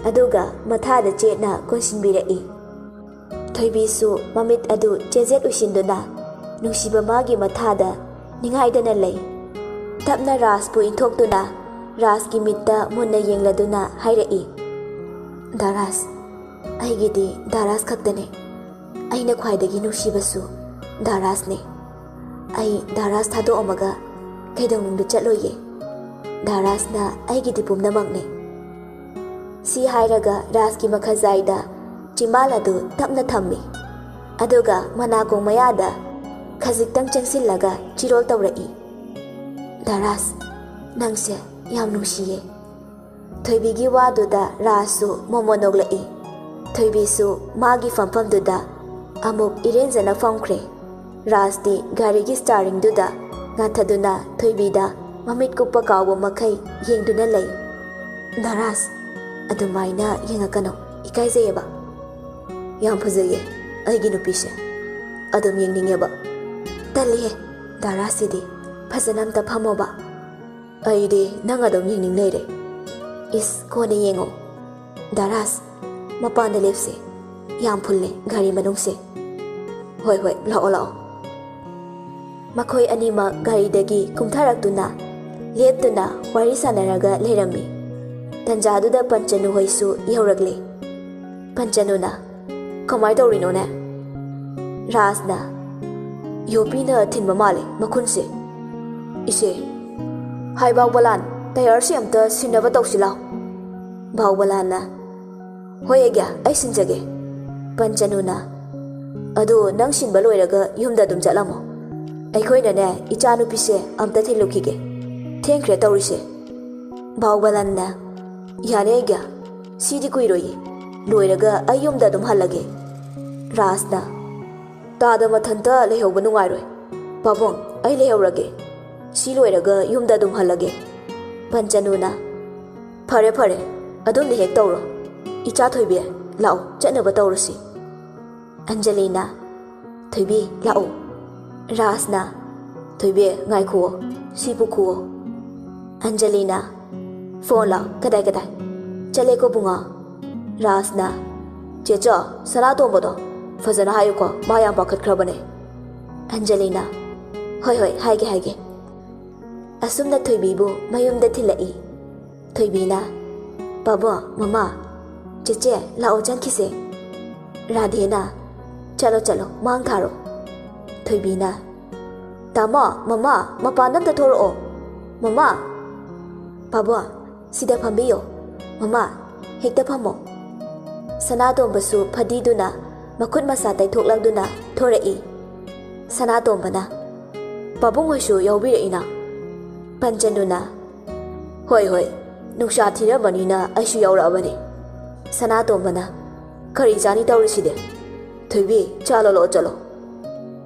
ꯑꯗꯨꯒ ꯃꯊꯥꯗ ꯆꯦꯠꯅ ꯀꯣꯟꯁꯤꯟꯕꯤꯔꯛꯏ꯫ ꯊꯣꯏꯕꯤꯁꯨ ꯃꯃꯤꯠ ꯑꯗꯨ ꯆꯦꯖꯦꯠ ꯎꯏꯁꯤꯟꯗꯨꯅ ꯅꯨꯡꯁꯤꯕ ꯃꯥꯒꯤ ꯃꯊꯥꯗ ꯅꯤꯡꯉꯥꯏꯗꯅ ꯂꯩ꯫ ꯇꯞꯅ ꯔꯥꯖꯄꯨ ꯏꯟꯊꯣꯛꯇꯨꯅ ꯔꯥꯖꯀꯤ ꯃꯤꯠꯇ ꯃꯨꯟꯅ ꯌꯦꯡꯂꯗꯨꯅ ꯍꯥꯏꯔꯛꯏ, "ꯗꯥ ꯔꯥꯖ, ꯑꯩꯒꯤꯗꯤ ꯗꯥ ꯔꯥꯖ ꯈꯛꯇꯅꯦ꯫ ꯑꯩꯅ ꯈ꯭ꯋꯥꯏꯗꯒꯤ ꯅꯨꯡꯁꯤꯕꯁꯨ ꯗꯥ ꯔꯥꯖꯅꯦ꯫ ꯑꯩ ꯗꯥ ꯔꯥꯖ ꯊꯥꯗꯣꯛꯑꯝꯃꯒ ꯀꯩꯗꯧꯅꯨꯡꯗ ꯆꯠꯂꯣꯏꯌꯦ꯫ ꯗꯥ ꯔꯥꯖꯅ ꯑꯩꯒꯤꯗꯤ ꯄꯨꯝꯅꯃꯛꯅꯦ"꯫ ꯁꯤ ꯍꯥꯏꯔꯒ ꯔꯥꯖꯀꯤ ꯃꯈꯥꯖꯥꯏꯗ ꯆꯤꯝꯕꯥꯜ ꯑꯗꯨ ꯇꯞꯅ ꯊꯝꯃꯤ꯫ ꯑꯗꯨꯒ ꯃꯅꯥꯀꯣꯡ ꯃꯌꯥꯗ ꯈꯖꯤꯛꯇꯪ ꯆꯪꯁꯤꯜꯂꯒ ꯆꯤꯔꯣꯜ ꯇꯧꯔꯛꯏ, "ꯗꯥ ꯔꯥꯖ, ꯅꯪꯁꯦ ꯌꯥꯝ ꯅꯨꯡꯁꯤꯌꯦ"꯫ ꯊꯣꯏꯕꯤꯒꯤ ꯋꯥꯗꯨꯗ ꯔꯥꯖꯁꯨ ꯃꯣꯃꯣꯟ ꯅꯣꯛꯂꯛꯏ꯫ ꯊꯣꯏꯕꯤꯁꯨ ꯃꯥꯒꯤ ꯐꯝꯐꯝꯗꯨꯗ ꯑꯃꯨꯛ ꯏꯔꯦꯟꯖꯅ ꯐꯝꯈ꯭ꯔꯦ꯫ ꯔꯥꯖꯇꯤ ꯒꯥꯔꯤꯒꯤ ꯁ꯭ꯇꯥꯔꯤꯡꯗꯨꯗ ꯉꯥꯊꯗꯨꯅ ꯊꯣꯏꯕꯤꯗ ꯃꯃꯤꯠ ꯀꯨꯞꯄ ꯀꯥꯎꯕ ꯃꯈꯩ ꯌꯦꯡꯗꯨꯅ ꯂꯩ꯫ "ꯗꯥ ꯔꯥꯖ, ꯑꯗꯨꯃꯥꯏꯅ ꯌꯦꯡꯉꯛꯀꯅꯨ, ꯏꯀꯥꯏꯖꯩꯌꯦꯕ"꯫ "ꯌꯥꯝ ꯐꯖꯩꯌꯦ ꯑꯩꯒꯤ ꯅꯨꯄꯤꯁꯦ, ꯑꯗꯨꯝ ꯌꯦꯡꯅꯤꯡꯉꯦꯕ"꯫ "ꯇꯜꯂꯤꯍꯦ, ꯗꯥ ꯔꯥꯖꯁꯤꯗꯤ꯫ ꯐꯖꯅ ꯑꯝꯇ ꯐꯝꯃꯣꯕ"꯫ "ꯑꯩꯗꯤ ꯅꯪ ꯑꯗꯨꯝ ꯌꯦꯡꯅꯤꯡ ꯂꯩꯔꯦ"꯫ "ꯏꯁ, ꯀꯣꯟꯅ ꯌꯦꯡꯉꯣ꯫ ꯗꯥ ꯔꯥꯖ, ꯃꯄꯥꯟꯗ ꯂꯦꯞꯁꯦ꯫ ꯌꯥꯝ ꯐꯨꯜꯂꯦ ꯒꯥꯔꯤ ꯃꯅꯨꯡꯁꯦ"꯫ "ꯍꯣꯏ, ꯍꯣꯏ, ꯂꯥꯛꯑꯣ, ꯂꯥꯛꯑꯣ"꯫ ꯃꯈꯣꯏ ꯑꯅꯤꯃꯛ ꯒꯥꯔꯤꯗꯒꯤ ꯀꯨꯝꯊꯔꯛꯇꯨꯅ ꯂꯦꯞꯇꯨꯅ ꯋꯥꯔꯤ ꯁꯥꯟꯅꯔꯒ ꯂꯩꯔꯝꯃꯤ꯫ ꯇꯟꯖꯥꯗꯨꯗ ꯄꯟꯆꯅꯨ ꯍꯣꯏꯁꯨ ꯌꯧꯔꯛꯂꯦ꯫ ꯄꯟꯆꯅꯨꯅ, "ꯀꯃꯥꯏ ꯇꯧꯔꯤꯅꯣꯅꯦ?" ꯔꯥꯖꯅ, "ꯌꯣꯄꯤꯅ ꯊꯤꯟꯕ ꯃꯥꯜꯂꯦ ꯃꯈꯨꯟꯁꯦ"꯫ "ꯏꯆꯦ, ꯍꯥꯏ ꯕꯥꯎꯕꯂꯥꯟ, ꯇꯌꯥꯔꯁꯤ ꯑꯝꯇ ꯁꯤꯟꯅꯕ ꯇꯧꯁꯤ ꯂꯥꯎ"꯫ ꯕꯥꯎꯕꯂꯥꯟꯅ, "ꯍꯣꯏ ꯑꯩꯒ꯭ꯌꯥ, ꯑꯩ ꯁꯤꯟꯖꯒꯦ"꯫ ꯄꯟꯆꯅꯨꯅ, "ꯑꯗꯨ ꯅꯪ ꯁꯤꯟꯕ ꯂꯣꯏꯔꯒ ꯌꯨꯝꯗ ꯑꯗꯨꯝ ꯆꯠꯂꯝꯃꯣ꯫ ꯑꯩꯈꯣꯏꯅꯅꯦ, ꯏꯆꯥꯅꯨꯄꯤꯁꯦ ꯑꯝꯇ ꯊꯤꯜꯂꯨꯈꯤꯒꯦ꯫ ꯊꯦꯡꯈ꯭ꯔꯦ ꯇꯧꯔꯤꯁꯦ"꯫ ꯕꯥꯎꯕꯂꯥꯟꯅ, "ꯌꯥꯅꯤ ꯑꯩꯒ꯭ꯌꯥ, ꯁꯤꯗꯤ ꯀꯨꯏꯔꯣꯏꯌꯦ꯫ ꯂꯣꯏꯔꯒ ꯑꯩ ꯌꯨꯝꯗ ꯑꯗꯨꯝ ꯍꯜꯂꯒꯦ"꯫ ꯔꯥꯖꯅ, "ꯇꯥꯗ ꯃꯊꯟꯇ ꯂꯩꯍꯧꯕ ꯅꯨꯡꯉꯥꯏꯔꯣꯏ꯫ ꯄꯥꯕꯨꯡ, ꯑꯩ ꯂꯩꯍꯧꯔꯒꯦ꯫ ꯁꯤ ꯂꯣꯏꯔꯒ ꯌꯨꯝꯗ ꯑꯗꯨꯝ ꯍꯜꯂꯒꯦ"꯫ ꯄꯟꯆꯅꯨꯅ, "ꯐꯔꯦ, ꯐꯔꯦ, ꯑꯗꯨꯝꯅ ꯍꯦꯛ ꯇꯧꯔꯣ꯫ ꯏꯆꯥ ꯊꯣꯏꯕꯤ, ꯂꯥꯛꯑꯣ, ꯆꯠꯅꯕ ꯇꯧꯔꯁꯤ"꯫ ꯑꯟꯖꯂꯤꯅ, "ꯊꯣꯏꯕꯤ, ꯂꯥꯛꯑꯣ"꯫ ꯔꯥꯖꯅ, "ꯊꯣꯏꯕꯤ, ꯉꯥꯏꯈꯨꯑꯣ, ꯁꯤ ꯄꯨꯈꯨꯑꯣ"꯫ ꯑꯟꯖꯂꯤꯅ, "ꯐꯣꯟ ꯂꯥꯎ, ꯀꯗꯥꯏ ꯀꯗꯥꯏ?" "ꯆꯠꯂꯦꯀꯣ ꯕꯨꯡꯉꯣ"꯫ ꯔꯥꯖꯅ, "ꯆꯦꯆꯣ, ꯁꯅꯥꯇꯣꯝꯕꯗꯣ ꯐꯖꯅ ꯍꯥꯏꯌꯨꯀꯣ, ꯃꯥ ꯌꯥꯝ ꯄꯥꯈꯠꯈ꯭ꯔꯕꯅꯦ"꯫ ꯑꯟꯖꯂꯤꯅ, "ꯍꯣꯏ, ꯍꯣꯏ, ꯍꯥꯏꯒꯦ, ꯍꯥꯏꯒꯦ"꯫ ꯑꯁꯨꯝꯅ ꯊꯣꯏꯕꯤꯕꯨ ꯃꯌꯨꯝꯗ ꯊꯤꯜꯂꯛꯏ꯫ ꯊꯣꯏꯕꯤꯅ, "ꯄꯥꯕꯨꯡ, ꯃꯃꯥ, ꯆꯦꯆꯦ, ꯂꯥꯛꯑꯣ ꯆꯪꯈꯤꯁꯦ꯫" ꯔꯥꯙꯦꯅ, "ꯆꯠꯂꯣ ꯆꯠꯂꯣ, ꯃꯥꯡ ꯊꯥꯔꯣ꯫" ꯊꯣꯏꯕꯤꯅ, "ꯇꯥꯃꯣ, ꯃꯃꯥ, ꯃꯄꯥꯟꯗ ꯑꯝꯇ ꯊꯣꯔꯛꯑꯣ꯫ ꯃꯃꯥ, ꯄꯥꯕꯨꯡ, ꯁꯤꯗ ꯐꯝꯕꯤꯌꯣ꯫ ꯃꯃꯥ, ꯍꯦꯛꯇ ꯐꯝꯃꯣ꯫" ꯁꯅꯥꯇꯣꯝꯕꯁꯨ ꯐꯗꯤꯗꯨꯅ ꯃꯈꯨꯠ ꯃꯁꯥ ꯇꯩꯊꯣꯛꯂꯗꯨꯅ ꯊꯣꯔꯛꯏ꯫ ꯁꯅꯥꯇꯣꯝꯕꯅ, "ꯄꯥꯕꯨꯡ ꯍꯣꯏꯁꯨ ꯌꯥꯎꯕꯤꯔꯛꯏꯅ?" ꯄꯟꯆꯅꯨꯅ, "ꯍꯣꯏ ꯍꯣꯏ, ꯅꯨꯡꯁꯥ ꯊꯤꯔꯕꯅꯤꯅ ꯑꯩꯁꯨ ꯌꯥꯎꯔꯛꯑꯕꯅꯤ꯫" ꯁꯅꯥꯇꯣꯝꯕꯅ, "ꯀꯔꯤ ꯆꯥꯅꯤ ꯇꯧꯔꯤꯁꯤꯗꯤ? ꯊꯣꯏꯕꯤ, ꯆꯥ ꯂꯣꯜꯂꯛꯑꯣ ꯆꯠꯂꯣ꯫"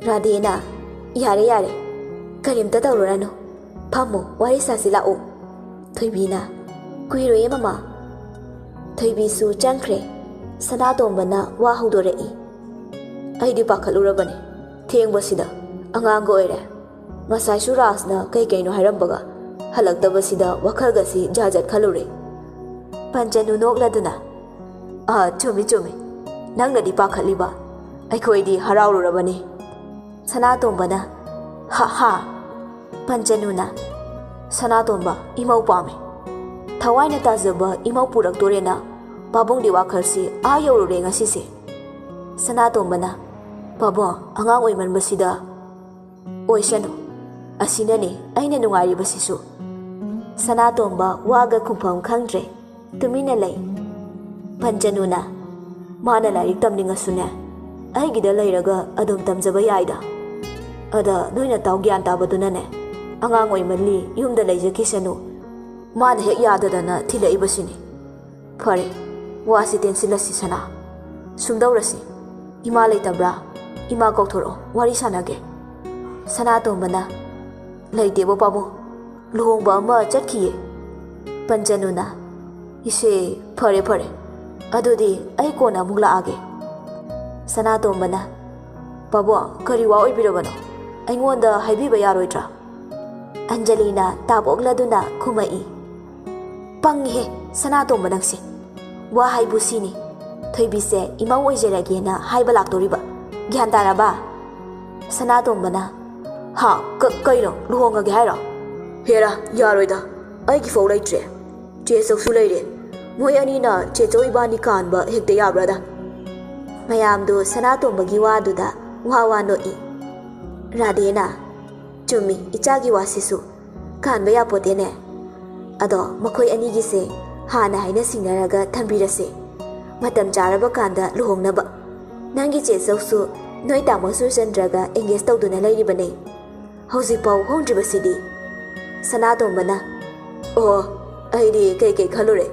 ꯔꯥꯙꯦꯅ, "ꯌꯥꯔꯦ ꯌꯥꯔꯦ, ꯀꯔꯤꯝꯇ ꯇꯧꯔꯨꯔꯅꯨ, ꯐꯝꯃꯨ, ꯋꯥꯔꯤ ꯁꯥꯁꯤ ꯂꯥꯛꯎ꯫" ꯊꯣꯏꯕꯤꯅ, "ꯀꯨꯏꯔꯣꯏꯌꯦ ꯃꯃꯥ꯫" ꯊꯣꯏꯕꯤꯁꯨ ꯆꯪꯈ꯭ꯔꯦ꯫ ꯁꯅꯥꯇꯣꯝꯕꯅ ꯋꯥ ꯍꯧꯗꯣꯔꯛꯏ꯫ "ꯑꯩꯗꯤ ꯄꯥꯈꯠꯂꯨꯔꯕꯅꯤ, ꯊꯦꯡꯕꯁꯤꯗ ꯑꯉꯥꯡꯒ ꯑꯣꯏꯔꯦ꯫ ꯉꯁꯥꯏꯁꯨ ꯔꯥꯖꯅ ꯀꯩ ꯀꯩꯅꯣ ꯍꯥꯏꯔꯝꯕꯒ ꯍꯜꯂꯛꯇꯕꯁꯤꯗ ꯋꯥꯈꯜꯒꯁꯤ ꯖꯥꯠ ꯖꯥꯠ ꯈꯜꯂꯨꯔꯦ꯫" ꯄꯟꯆꯅꯨ ꯅꯣꯛꯂꯗꯨꯅ, "ꯑꯥ, ꯆꯨꯝꯃꯤ ꯆꯨꯝꯃꯤ, ꯅꯪꯅꯗꯤ ꯄꯥꯈꯠꯂꯤꯕ, ꯑꯩꯈꯣꯏꯗꯤ ꯍꯔꯥꯎꯔꯨꯔꯕꯅꯤ꯫" ꯁꯅꯥꯇꯣꯝꯕꯅ, "ꯍꯥ ꯍꯥ꯫" ꯄꯟꯆꯅꯨꯅ, "ꯁꯅꯥꯇꯣꯝꯕ, ꯏꯃꯧ ꯄꯥꯝꯃꯤ꯫ ꯊꯋꯥꯏꯅ ꯇꯥꯖꯕ ꯏꯃꯧ ꯄꯨꯔꯛꯇꯣꯔꯦꯅ ꯄꯥꯕꯨꯡꯗꯤ ꯋꯥꯈꯜꯁꯤ ꯑꯥ ꯌꯧꯔꯨꯔꯦ ꯉꯁꯤꯁꯦ꯫" ꯁꯅꯥꯇꯣꯝꯕꯅ, "ꯄꯥꯕꯨꯡ, ꯑꯉꯥꯡ ꯑꯣꯏꯃꯟꯕꯁꯤꯗ ꯑꯣꯏꯁꯅꯨ꯫ ꯑꯁꯤꯅꯅꯤ ꯑꯩꯅ ꯅꯨꯡꯉꯥꯏꯔꯤꯕꯁꯤꯁꯨ꯫" ꯁꯅꯥꯇꯣꯝꯕ ꯋꯥꯒ ꯈꯨꯝꯐꯝ ꯈꯪꯗ꯭ꯔꯦ꯫ ꯇꯨꯃꯤꯟꯅ ꯂꯩ꯫ ꯄꯟꯆꯅꯨꯅ, "ꯃꯥꯅ ꯂꯥꯏꯔꯤꯛ ꯇꯝꯅꯤꯡꯉꯁꯨꯅꯦ, ꯑꯩꯒꯤꯗ ꯂꯩꯔꯒ ꯑꯗꯨꯝ ꯇꯝꯖꯕ ꯌꯥꯏꯗ꯫ ꯑꯗ ꯅꯣꯏ ꯅꯇꯥꯎ ꯒ꯭ꯌꯥꯟ ꯇꯥꯕꯗꯨꯅꯅꯦ, ꯑꯉꯥꯡ ꯑꯣꯏꯃꯜꯂꯤ, ꯌꯨꯝꯗ ꯂꯩꯖꯈꯤꯁꯅꯨ, ꯃꯥꯅ ꯍꯦꯛ ꯌꯥꯗꯗꯅ ꯊꯤꯜꯂꯛꯏꯕꯁꯤꯅꯤ꯫ ꯐꯔꯦ, ꯋꯥꯁꯤ ꯇꯦꯟꯁꯤꯜꯂꯁꯤ ꯁꯅꯥ꯫ ꯁꯨꯝꯗꯧꯔꯁꯤ, ꯏꯃꯥ ꯂꯩꯇꯕ꯭ꯔꯥ? ꯏꯃꯥ ꯀꯧꯊꯣꯔꯛꯑꯣ, ꯋꯥꯔꯤ ꯁꯥꯟꯅꯒꯦ꯫" ꯁꯅꯥꯇꯣꯝꯕꯅ, "ꯂꯩꯇꯦꯕꯣ ꯄꯥꯕꯨꯡ, ꯂꯨꯍꯣꯡꯕ ꯑꯃ ꯆꯠꯈꯤꯌꯦ꯫" ꯄꯟꯆꯅꯨꯅ, "ꯏꯁꯦ, ꯐꯔꯦ ꯐꯔꯦ, ꯑꯗꯨꯗꯤ ꯑꯩ ꯀꯣꯟꯅ ꯑꯃꯨꯛ ꯂꯥꯛꯑꯒꯦ꯫" ꯁꯅꯥꯇꯣꯝꯕꯅ, "ꯄꯥꯕꯨꯡ, ꯀꯔꯤ ꯋꯥ ꯑꯣꯏꯕꯤꯔꯕꯅꯣ? ꯑꯩꯉꯣꯟꯗ ꯍꯥꯏꯕꯤꯕ ꯌꯥꯔꯣꯏꯗ꯭ꯔꯥ?" ꯑꯟꯖꯂꯤꯅ ꯇꯥꯞ ꯑꯣꯛꯂꯗꯨꯅ ꯈꯨꯝꯃꯛꯏ꯫ "ꯄꯪꯉꯤꯍꯦ ꯁꯅꯥꯇꯣꯝꯕ ꯅꯪꯁꯦ꯫ ꯋꯥ ꯍꯥꯏꯕꯨ ꯁꯤꯅꯤ꯫ ꯊꯣꯏꯕꯤꯁꯦ ꯏꯃꯧ ꯑꯣꯏꯖꯔꯒꯦꯅ ꯍꯥꯏꯕ ꯂꯥꯛꯇꯣꯔꯤꯕ꯫ ꯒ꯭ꯌꯥꯟ ꯇꯥꯔꯕ?" ꯁꯅꯥꯇꯣꯝꯕꯅ, "ꯍꯥ, ꯀ-, ꯀꯩꯅꯣ? ꯂꯨꯍꯣꯡꯉꯒꯦ ꯍꯥꯏꯔꯣ?" ꯍꯦꯔꯥ, ꯌꯥꯔꯣꯏꯗ꯫ ꯑꯩꯒꯤꯐꯥꯎ ꯂꯩꯇ꯭ꯔꯦ꯫ ꯆꯦ ꯆꯧꯁꯨ ꯂꯩꯔꯦ꯫ ꯃꯣꯏ ꯑꯅꯤꯅ ꯆꯦ ꯆꯧ ꯏꯕꯥꯅꯤ ꯀꯥꯟꯕ ꯍꯦꯛꯇ ꯌꯥꯕ꯭ꯔꯥꯗ? ꯃꯌꯥꯝꯗꯨ ꯁꯅꯥꯇꯣꯝꯕꯒꯤ ꯋꯥꯗꯨꯗ ꯋꯥ ꯋꯥ ꯅꯣꯛꯏ꯫ ꯔꯥꯙꯦꯅ, "ꯆꯨꯝꯃꯤ, ꯏꯆꯥꯒꯤ ꯋꯥꯁꯤꯁꯨ꯫ ꯀꯥꯟꯕ ꯌꯥꯄꯣꯠꯇꯦꯅꯦ꯫ ꯑꯗꯣ ꯃꯈꯣꯏ ꯑꯅꯤꯒꯤꯁꯦ ꯍꯥꯟꯅ ꯍꯥꯏꯅ ꯁꯤꯡꯅꯔꯒ ꯊꯝꯕꯤꯔꯁꯦ꯫ ꯃꯇꯝ ꯆꯥꯔꯕ ꯀꯥꯟꯗ ꯂꯨꯍꯣꯡꯅꯕ꯫ ꯅꯪꯒꯤ ꯆꯦ ꯆꯧꯁꯨ ꯅꯣꯏ ꯇꯥꯃꯣ ꯁꯨꯔꯆꯟꯗ꯭ꯔꯒ engage ꯇꯧꯗꯨꯅ ꯂꯩꯔꯤꯕꯅꯦ꯫ ꯍꯧꯖꯤꯛꯐꯥꯎ ꯍꯣꯡꯗ꯭ꯔꯤꯕꯁꯤꯗꯤ?" ꯁꯅꯥꯇꯣꯝꯕꯅ, "ꯑꯣ, ꯑꯩꯗꯤ ꯀꯩꯀꯩ ꯈꯜꯂꯨꯔꯦ?"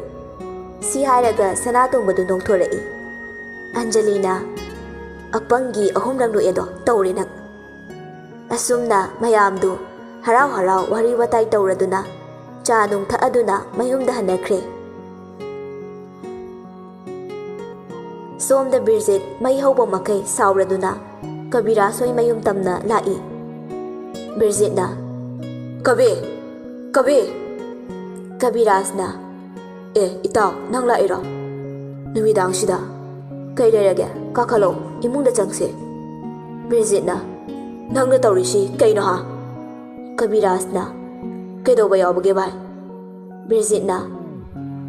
ꯁꯤ ꯍꯥꯏꯔꯒ ꯁꯅꯥꯇꯣꯝꯕꯗꯨ ꯅꯣꯛꯊꯣꯔꯛꯏ꯫ ꯑꯟꯖꯂꯤꯅ, "ꯑꯄꯪꯒꯤ ꯑꯍꯨꯝꯂꯛ ꯅꯣꯛꯑꯦꯗꯣ ꯇꯧꯔꯦ ꯅꯪ!" ꯑꯁꯨꯝꯅ ꯃꯌꯥꯝꯗꯨ ꯍꯔꯥꯎ ꯍꯔꯥꯎ ꯋꯥꯔꯤ ꯋꯥꯇꯥꯏ ꯇꯧꯔꯗꯨꯅ ꯆꯥ ꯅꯨꯡ ꯊꯛꯑꯗꯨꯅ ꯃꯌꯨꯝꯗ ꯍꯟꯅꯈ꯭ꯔꯦ꯫ ꯁꯣꯝꯗ ꯕꯤꯔꯖꯤꯠ ꯃꯩ ꯍꯧꯕ ꯃꯈꯩ ꯁꯥꯎꯔꯗꯨꯅ ꯀꯕꯤꯔꯥꯖ ꯍꯣꯏ ꯃꯌꯨꯝ ꯇꯝꯅ ꯂꯥꯛꯏ꯫ ꯕꯤꯔꯖꯤꯠꯅ, "ꯀꯕꯤ! ꯀꯕꯤ!" ꯀꯕꯤꯔꯥꯖꯅ, "ꯑꯦ, ꯏꯇꯥꯎ, ꯅꯪ ꯂꯥꯛꯏꯔꯣ? ꯅꯨꯃꯤꯗꯥꯡꯁꯤꯗ? ꯀꯩ ꯂꯩꯔꯒꯦ? ꯀꯥꯈꯠꯂꯣ, ꯏꯃꯨꯡꯗ ꯆꯪꯁꯦ꯫" ꯕꯤꯔꯖꯤꯠꯅ, "ꯅꯪꯅ ꯇꯧꯔꯤꯁꯤ ꯀꯩꯅꯣ, ꯍꯥ?" ꯀꯕꯤꯔꯥꯖꯅ, "ꯀꯩꯗꯧꯕ ꯌꯥꯎꯕꯒꯦ, ꯚꯥꯏ?" ꯕꯤꯔꯖꯤꯠꯅ,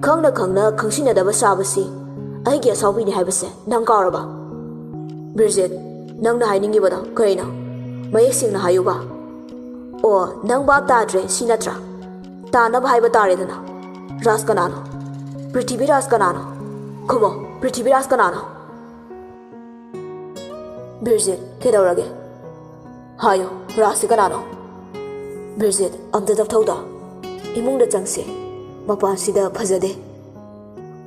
"ꯈꯪꯅ ꯈꯪꯅ ꯈꯪꯁꯤꯟꯅꯗꯕ ꯁꯥꯕꯁꯤ ꯑꯩꯒꯤ ꯑꯁꯥꯎꯕꯤꯅꯤ ꯍꯥꯏꯕꯁꯦ ꯅꯪ ꯀꯥꯎꯔꯕ?" ꯕꯤꯔꯖꯤꯠ, "ꯅꯪꯅ ꯍꯥꯏꯅꯤꯡꯉꯤꯕꯗꯣ ꯀꯔꯤꯅꯣ? ꯃꯌꯦꯛ ꯁꯦꯡꯅ ꯍꯥꯏꯌꯨꯕ꯫" "ꯑꯣ, ꯅꯪ ꯚꯥꯞ ꯇꯥꯗ꯭ꯔꯦ, ꯁꯤ ꯅꯠꯇ꯭ꯔꯥ? ꯇꯥꯅꯕ ꯍꯥꯏꯕ ꯇꯥꯔꯦꯗꯅ꯫ ꯔꯥꯖ ꯀꯅꯥꯅꯣ? ꯄ꯭ꯔꯤꯊꯤꯕꯤꯔꯥꯖ ꯀꯅꯥꯅꯣ? ꯈꯨꯝꯃꯣ, ꯄ꯭ꯔꯤꯊꯤꯕꯤꯔꯥꯖ ꯀꯅꯥꯅꯣ?" ꯕꯤꯔꯖꯤꯠ, "ꯀꯩꯗꯧꯔꯒꯦ? ꯍꯥꯏꯌꯣ, ꯔꯥꯖꯁꯤ ꯀꯅꯥꯅꯣ?" ꯕꯤꯔꯖꯤꯠ, "ꯑꯝꯇ ꯇꯞꯊꯧꯗ꯫ ꯏꯃꯨꯡꯗ ꯆꯪꯁꯦ꯫ ꯃꯄꯥꯟꯁꯤꯗ ꯐꯖꯗꯦ꯫"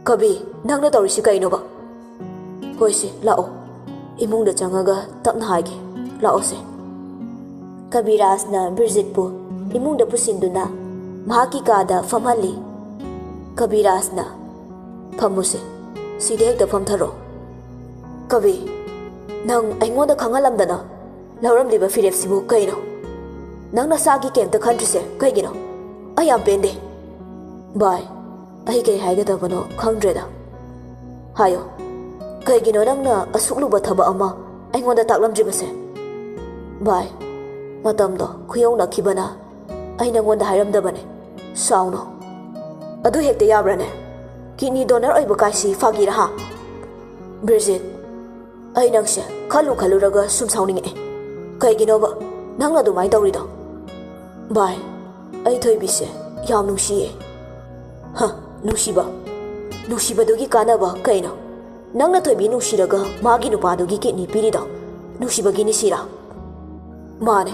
"ꯀꯕꯤ, ꯅꯪꯅ ꯇꯧꯔꯤꯁꯤ ꯀꯩꯅꯣꯕ?" "ꯍꯣꯏꯁꯦ, ꯂꯥꯛꯑꯣ꯫ ꯏꯃꯨꯡꯗ ꯆꯪꯉꯒ ꯇꯞꯅ ꯍꯥꯏꯒꯦ꯫ ꯂꯥꯛꯑꯣꯁꯦ꯫" ꯀꯕꯤꯔꯥꯖꯅ ꯕꯤꯔꯖꯤꯠꯄꯨ ꯏꯃꯨꯡꯗ ꯄꯨꯁꯤꯟꯗꯨꯅ ꯃꯍꯥꯛꯀꯤ ꯀꯥꯗ ꯐꯝꯍꯜꯂꯤ꯫ ꯀꯕꯤꯔꯥꯖꯅ, "ꯐꯝꯃꯨꯁꯦ꯫ ꯁꯤꯗ ꯍꯦꯛꯇ ꯐꯝꯊꯔꯣ꯫" "ꯀꯕꯤ, ꯅꯪ ꯑꯩꯉꯣꯟꯗ ꯈꯪꯍꯜꯂꯝꯗꯅ ꯂꯧꯔꯝꯂꯤꯕ ꯐꯤꯔꯦꯞꯁꯤꯕꯨ ꯀꯩꯅꯣ? ꯅꯪ ꯅꯁꯥꯒꯤ ꯀꯩꯝꯇ ꯈꯟꯗ꯭ꯔꯤꯁꯦ ꯀꯩꯒꯤꯅꯣ? ꯑꯩ ꯌꯥꯝ ꯄꯦꯟꯗꯦ꯫" "ꯚꯥꯏ, ꯑꯩ ꯀꯩ ꯍꯥꯏꯒꯗꯕꯅꯣ ꯈꯪꯗ꯭ꯔꯦꯗ꯫" "ꯍꯥꯏꯌꯣ, ꯀꯩꯒꯤꯅꯣ ꯅꯪꯅ ꯑꯁꯨꯛ ꯂꯨꯕ ꯊꯕꯛ ꯑꯃ ꯑꯩꯉꯣꯟꯗ ꯇꯥꯛꯂꯝꯗ꯭ꯔꯤꯕꯁꯦ?" "ꯚꯥꯏ, ꯃꯇꯝꯗꯣ ꯈꯨꯌꯧꯅꯈꯤꯕꯅ ꯑꯩ ꯅꯪꯉꯣꯟꯗ ꯍꯥꯏꯔꯝꯗꯕꯅꯦ꯫ ꯁꯥꯎꯅꯣ꯫ ꯑꯗꯨ ꯍꯦꯛꯇ ꯌꯥꯕ꯭ꯔꯥꯅꯦ? ꯀꯤꯗꯅꯤ ꯗꯣꯅꯔ ꯑꯣꯏꯕ ꯀꯥꯏꯁꯤ ꯐꯥꯒꯤꯔꯥ, ꯍꯥ? ꯕ꯭ꯔꯤꯖꯤꯠ, ꯑꯩ ꯅꯪꯁꯦ ꯈꯜꯂꯨ ꯈꯜꯂꯨꯔꯒ ꯁꯨꯝ ꯁꯥꯎꯅꯤꯡꯉꯛꯑꯦ꯫ ꯀꯩꯒꯤꯅꯣꯕ ꯅꯪꯅ ꯑꯗꯨꯃꯥꯏꯅ ꯇꯧꯔꯤꯗꯣ? ꯚꯥꯏ, ꯑꯩ ꯊꯣꯏꯕꯤꯁꯦ ꯌꯥꯝ ꯅꯨꯡꯁꯤꯌꯦ꯫ ꯍ, ꯅꯨꯡꯁꯤꯕ? ꯅꯨꯡꯁꯤꯕꯗꯨꯒꯤ ꯀꯥꯟꯅꯕ ꯀꯩꯅꯣ? ꯅꯪꯅ ꯊꯣꯏꯕꯤ ꯅꯨꯡꯁꯤꯔꯒ ꯃꯥꯒꯤ ꯅꯨꯄꯥꯗꯨꯒꯤ ꯀꯤꯗꯅꯤ ꯄꯤꯔꯤꯗꯣ ꯅꯨꯡꯁꯤꯕꯒꯤꯅꯤ ꯁꯤꯔꯥ? ꯃꯥꯅꯦ,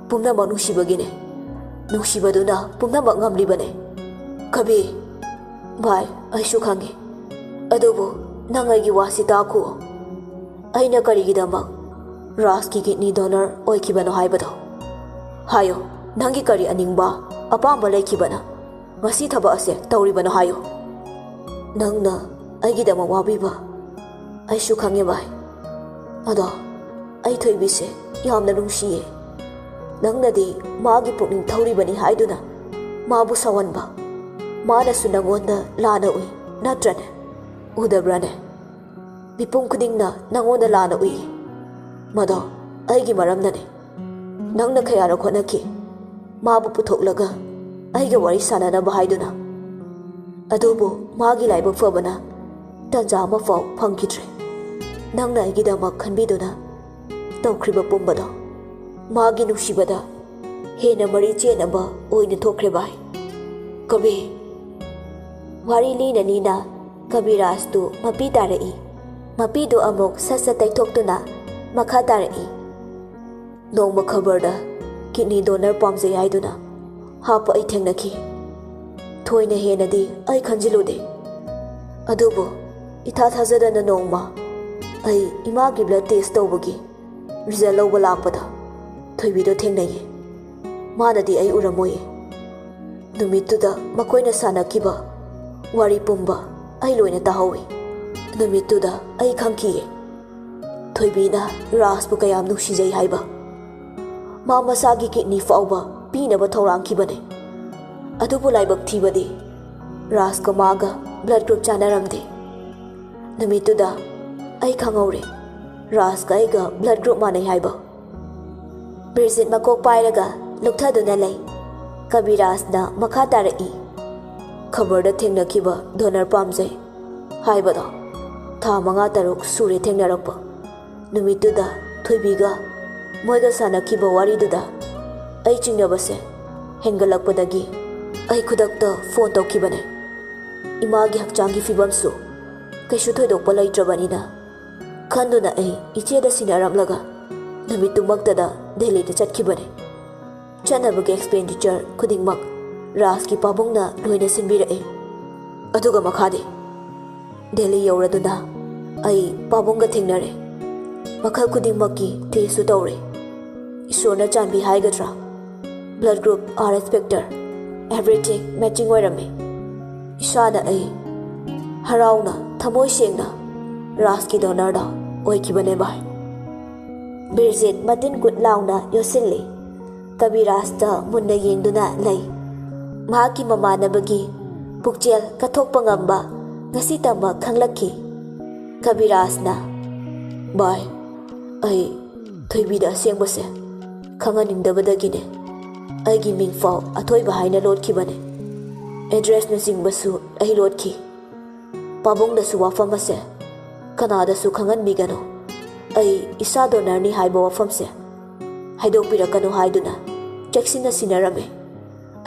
ꯄꯨꯝꯅꯃꯛ ꯅꯨꯡꯁꯤꯕꯒꯤꯅꯦ꯫ ꯅꯨꯡꯁꯤꯕꯗꯨꯅ ꯄꯨꯝꯅꯃꯛ ꯉꯝꯂꯤꯕꯅꯦ꯫ ꯀꯕꯤ, ꯚꯥꯏ, ꯑꯩꯁꯨ ꯈꯪꯉꯤ꯫ ꯑꯗꯨꯕꯨ ꯅꯪ ꯑꯩꯒꯤ ꯋꯥꯁꯤ ꯇꯥꯈꯣ꯫ ꯑꯩꯅ ꯀꯔꯤꯒꯤꯗꯃꯛ ꯔꯥꯖꯀꯤ ꯀꯤꯗꯅꯤ ꯗꯣꯅꯔ ꯑꯣꯏꯈꯤꯕꯅꯣ ꯍꯥꯏꯕꯗꯣ꯫ ꯍꯥꯏꯌꯣ, ꯅꯪꯒꯤ ꯀꯔꯤ ꯑꯅꯤꯡꯕ, ꯑꯄꯥꯝꯕ ꯂꯩꯈꯤꯕꯅ ꯉꯁꯤ ꯊꯕꯛ ꯑꯁꯦ ꯇꯧꯔꯤꯕꯅꯣ ꯍꯥꯏꯌꯨ꯫ ꯅꯪꯅ ꯑꯩꯒꯤꯗꯃꯛ ꯋꯥꯕꯤꯕ ꯑꯩꯁꯨ ꯈꯪꯉꯦ, ꯚꯥꯏ꯫ ꯑꯗꯣ ꯑꯩ ꯊꯣꯏꯕꯤꯁꯦ ꯌꯥꯝꯅ ꯅꯨꯡꯁꯤꯌꯦ꯫ ꯅꯪꯅꯗꯤ ꯃꯥꯒꯤ ꯄꯨꯛꯅꯤꯡ ꯊꯧꯔꯤꯕꯅꯤ ꯍꯥꯏꯗꯨꯅ ꯃꯥꯕꯨ ꯁꯥꯎꯍꯟꯕ꯫ ꯃꯥꯅꯁꯨ ꯅꯪꯉꯣꯟꯗ ꯂꯥꯟꯅ ꯎꯏ, ꯅꯠꯇ꯭ꯔꯅꯦ? ꯎꯗꯕ꯭ꯔꯥꯅꯦ? ꯃꯤꯄꯨꯝ ꯈꯨꯗꯤꯡꯅ ꯅꯪꯉꯣꯟꯗ ꯂꯥꯟꯅ ꯎꯏ꯫ ꯃꯗꯣ ꯑꯩꯒꯤ ꯃꯔꯝꯅꯅꯦ꯫ ꯅꯪꯅ ꯀꯌꯥꯔꯛ ꯍꯣꯠꯅꯈꯤ ꯃꯥꯕꯨ ꯄꯨꯊꯣꯛꯂꯒ ꯑꯩꯒ ꯋꯥꯔꯤ ꯁꯥꯟꯅꯅꯕ ꯍꯥꯏꯗꯨꯅ꯫ ꯑꯗꯨꯕꯨ ꯃꯥꯒꯤ ꯂꯥꯏꯕꯛ ꯐꯕꯅ ꯇꯟꯖꯥ ꯑꯃꯐꯥꯎ ꯐꯪꯈꯤꯗ꯭ꯔꯦ꯫ ꯅꯪꯅ ꯑꯩꯒꯤꯗꯃꯛ ꯈꯟꯕꯤꯗꯨꯅ ꯇꯧꯈ꯭ꯔꯤꯕ ꯄꯨꯝꯕꯗꯣ ꯃꯥꯒꯤ ꯅꯨꯡꯁꯤꯕꯗ ꯍꯦꯟꯅ ꯃꯔꯤ ꯆꯦꯠꯅꯕ ꯑꯣꯏꯅ ꯊꯣꯛꯈ꯭ꯔꯦ, ꯚꯥꯏ꯫ ꯀꯕꯤ꯫ ꯋꯥꯔꯤ ꯂꯤꯅ ꯂꯤꯅ ꯀꯕꯤꯔꯥꯖꯇꯨ ꯃꯄꯤ ꯇꯥꯔꯛꯏ꯫ ꯃꯄꯤꯗꯨ ꯑꯃꯨꯛ ꯁꯠ ꯁꯠ ꯇꯩꯊꯣꯛꯇꯨꯅ ꯃꯈꯥ ꯇꯥꯔꯛꯏ꯫ ꯅꯣꯡꯃ ꯈꯕꯔꯗ ꯀꯤꯗꯅꯤ ꯗꯣꯅꯔ ꯄꯥꯝꯖꯩ ꯍꯥꯏꯗꯨꯅ ꯍꯥꯞꯄ ꯑꯩ ꯊꯦꯡꯅꯈꯤ꯫ ꯊꯣꯏꯅ ꯍꯦꯟꯅꯗꯤ ꯑꯩ ꯈꯟꯖꯤꯜꯂꯨꯗꯦ꯫ ꯑꯗꯨꯕꯨ ꯏꯊꯥ ꯊꯥꯖꯗꯅ ꯅꯣꯡꯃ ꯑꯩ ꯏꯃꯥꯒꯤ ꯕ꯭ꯂꯗ ꯇꯦꯁ ꯇꯧꯕꯒꯤ ꯔꯤꯖꯜ ꯂꯧꯕ ꯂꯥꯛꯄꯗ ꯊꯣꯏꯕꯤꯗꯣ ꯊꯦꯡꯅꯩꯌꯦ꯫ ꯃꯥꯅꯗꯤ ꯑꯩ ꯎꯔꯝꯃꯣꯏꯌꯦ꯫ ꯅꯨꯃꯤꯠꯇꯨꯗ ꯃꯈꯣꯏꯅ ꯁꯥꯟꯅꯈꯤꯕ ꯋꯥꯔꯤ ꯄꯨꯝꯕ ꯑꯩ ꯂꯣꯏꯅ ꯇꯥꯍꯧꯏ꯫ ꯅꯨꯃꯤꯠꯇꯨꯗ ꯑꯩ ꯈꯪꯈꯤꯌꯦ, ꯊꯣꯏꯕꯤꯅ ꯔꯥꯖꯄꯨ ꯀꯌꯥꯝ ꯅꯨꯡꯁꯤꯖꯩ ꯍꯥꯏꯕ꯫ ꯃꯥ ꯃꯁꯥꯒꯤ ꯀꯤꯗꯅꯤ ꯐꯥꯎꯕ ꯄꯤꯅꯕ ꯊꯧꯔꯥꯡꯈꯤꯕꯅꯦ꯫ ꯑꯗꯨꯕꯨ ꯂꯥꯏꯕꯛ ꯊꯤꯕꯗꯤ ꯔꯥꯖꯀ ꯃꯥꯒ ꯕ꯭ꯂꯗ ꯒ꯭ꯔꯨꯞ ꯆꯥꯟꯅꯔꯝꯗꯦ꯫ ꯅꯨꯃꯤꯠꯇꯨꯗ ꯑꯩ ꯈꯪꯍꯧꯔꯦ, ꯔꯥꯖꯀ ꯑꯩꯒ ꯕ꯭ꯂꯗ ꯒ꯭ꯔꯨꯞ ꯃꯥꯟꯅꯩ ꯍꯥꯏꯕ꯫ ꯕ꯭ꯔꯤꯖꯤꯠ ꯃꯀꯣꯛ ꯄꯥꯏꯔꯒ ꯂꯨꯞꯊꯗꯨꯅ ꯂꯩ꯫ ꯀꯕꯤꯔꯥꯖꯅ ꯃꯈꯥ ꯇꯥꯔꯛꯏ, "ꯈꯕꯔꯗ ꯊꯦꯡꯅꯈꯤꯕ ꯗꯣꯅꯔ ꯄꯥꯝꯖꯩ ꯍꯥꯏꯕꯗꯣ ꯊꯥ ꯃꯉꯥ ꯇꯔꯨꯛ ꯁꯨꯔꯦ ꯊꯦꯡꯅꯔꯛꯄ꯫ ꯅꯨꯃꯤꯠꯇꯨꯗ ꯊꯣꯏꯕꯤꯒ ꯃꯣꯏꯒ ꯁꯥꯟꯅꯈꯤꯕ ꯋꯥꯔꯤꯗꯨꯗ ꯑꯩ ꯆꯤꯡꯅꯕꯁꯦ ꯍꯦꯟꯒꯠꯂꯛꯄꯗꯒꯤ ꯑꯩ ꯈꯨꯗꯛꯇ ꯐꯣꯟ ꯇꯧꯈꯤꯕꯅꯦ꯫ ꯏꯃꯥꯒꯤ ꯍꯛꯆꯥꯡꯒꯤ ꯐꯤꯕꯝꯁꯨ ꯀꯩꯁꯨ ꯊꯣꯏꯗꯣꯛꯄ ꯂꯩꯇ꯭ꯔꯕꯅꯤꯅ ꯈꯟꯗꯨꯅ ꯑꯩ ꯏꯆꯦꯗ ꯁꯤꯟꯅꯔꯝꯂꯒ ꯅꯨꯃꯤꯠꯇꯨꯃꯛꯇꯗ ꯗꯦꯜꯂꯤꯗ ꯆꯠꯈꯤꯕꯅꯦ꯫ ꯆꯠꯅꯕꯒꯤ ꯑꯦꯛꯁꯄꯦꯟꯗꯤꯆꯔ ꯈꯨꯗꯤꯡꯃꯛ ꯔꯥꯖꯀꯤ ꯄꯥꯕꯨꯡꯅ ꯂꯣꯏꯅ ꯁꯤꯟꯕꯤꯔꯛꯏ꯫ ꯑꯗꯨꯒ ꯃꯈꯥꯗꯤ?" "ꯗꯦꯜꯂꯤ ꯌꯧꯔꯗꯨꯅ ꯑꯩ ꯄꯥꯕꯨꯡꯒ ꯊꯦꯡꯅꯔꯦ꯫ ꯃꯈꯜ ꯈꯨꯗꯤꯡꯃꯛꯀꯤ ꯇꯦꯁꯁꯨ ꯇꯧꯔꯦ꯫ ꯏꯁꯣꯔꯅ ꯆꯥꯟꯕꯤ ꯍꯥꯏꯒꯗ꯭ꯔꯥ, ꯕ꯭ꯂꯗ ꯒ꯭ꯔꯨꯞ ꯑꯥꯔ ꯑꯦꯁ ꯐꯦꯛꯇꯔ, ꯑꯦꯚ꯭ꯔꯤꯊꯤꯡ ꯃꯦꯆꯤꯡ ꯑꯣꯏꯔꯝꯃꯤ꯫ ꯏꯁꯥꯅ ꯑꯩ ꯍꯔꯥꯎꯅ ꯊꯃꯣꯏ ꯁꯦꯡꯅ ꯔꯥꯖꯀꯤ ꯗꯣꯅꯔꯗ ꯑꯣꯏꯈꯤꯕꯅꯦ ꯚꯥꯏ꯫" ꯕꯤꯔꯖꯤꯠ ꯃꯇꯤꯟ ꯀꯨꯠ ꯂꯥꯎꯅ ꯌꯣꯠꯁꯤꯜꯂꯤ꯫ ꯀꯕꯤꯔꯥꯖꯇ ꯃꯨꯟꯅ ꯌꯦꯡꯗꯨꯅ ꯂꯩ꯫ ꯃꯍꯥꯛꯀꯤ ꯃꯃꯥꯟꯅꯕꯒꯤ ꯄꯨꯛꯆꯦꯜ ꯀꯠꯊꯣꯛꯄ ꯉꯝꯕ ꯉꯁꯤꯇꯃꯛ ꯈꯪꯂꯛꯈꯤ꯫ ꯀꯕꯤꯔꯥꯖꯅ, "ꯚꯥꯏ, ꯑꯩ ꯊꯣꯏꯕꯤꯗ ꯑꯁꯦꯡꯕꯁꯦ ꯈꯪꯍꯟꯅꯤꯡꯗꯕꯗꯒꯤꯅꯦ꯫ ꯑꯩꯒꯤ ꯃꯤꯡꯐꯥꯎ ꯑꯊꯣꯏꯕ ꯍꯥꯏꯅ ꯂꯣꯠꯈꯤꯕꯅꯦ꯫ ꯑꯦꯗ꯭ꯔꯦꯁꯅꯆꯤꯡꯕꯁꯨ ꯑꯩ ꯂꯣꯠꯈꯤ꯫ ꯄꯥꯕꯨꯡꯗꯁꯨ ꯋꯥꯐꯝ ꯑꯁꯦ ꯀꯅꯥꯗꯁꯨ ꯈꯪꯍꯟꯕꯤꯒꯅꯨ꯫ ꯑꯩ ꯏꯁꯥ ꯗꯣꯅꯔꯅꯤ ꯍꯥꯏꯕ ꯋꯥꯐꯝꯁꯦ ꯍꯥꯏꯗꯣꯛꯄꯤꯔꯛꯀꯅꯨ ꯍꯥꯏꯗꯨꯅ ꯆꯦꯛꯁꯤꯟꯅ ꯁꯤꯟꯅꯔꯝꯃꯦ꯫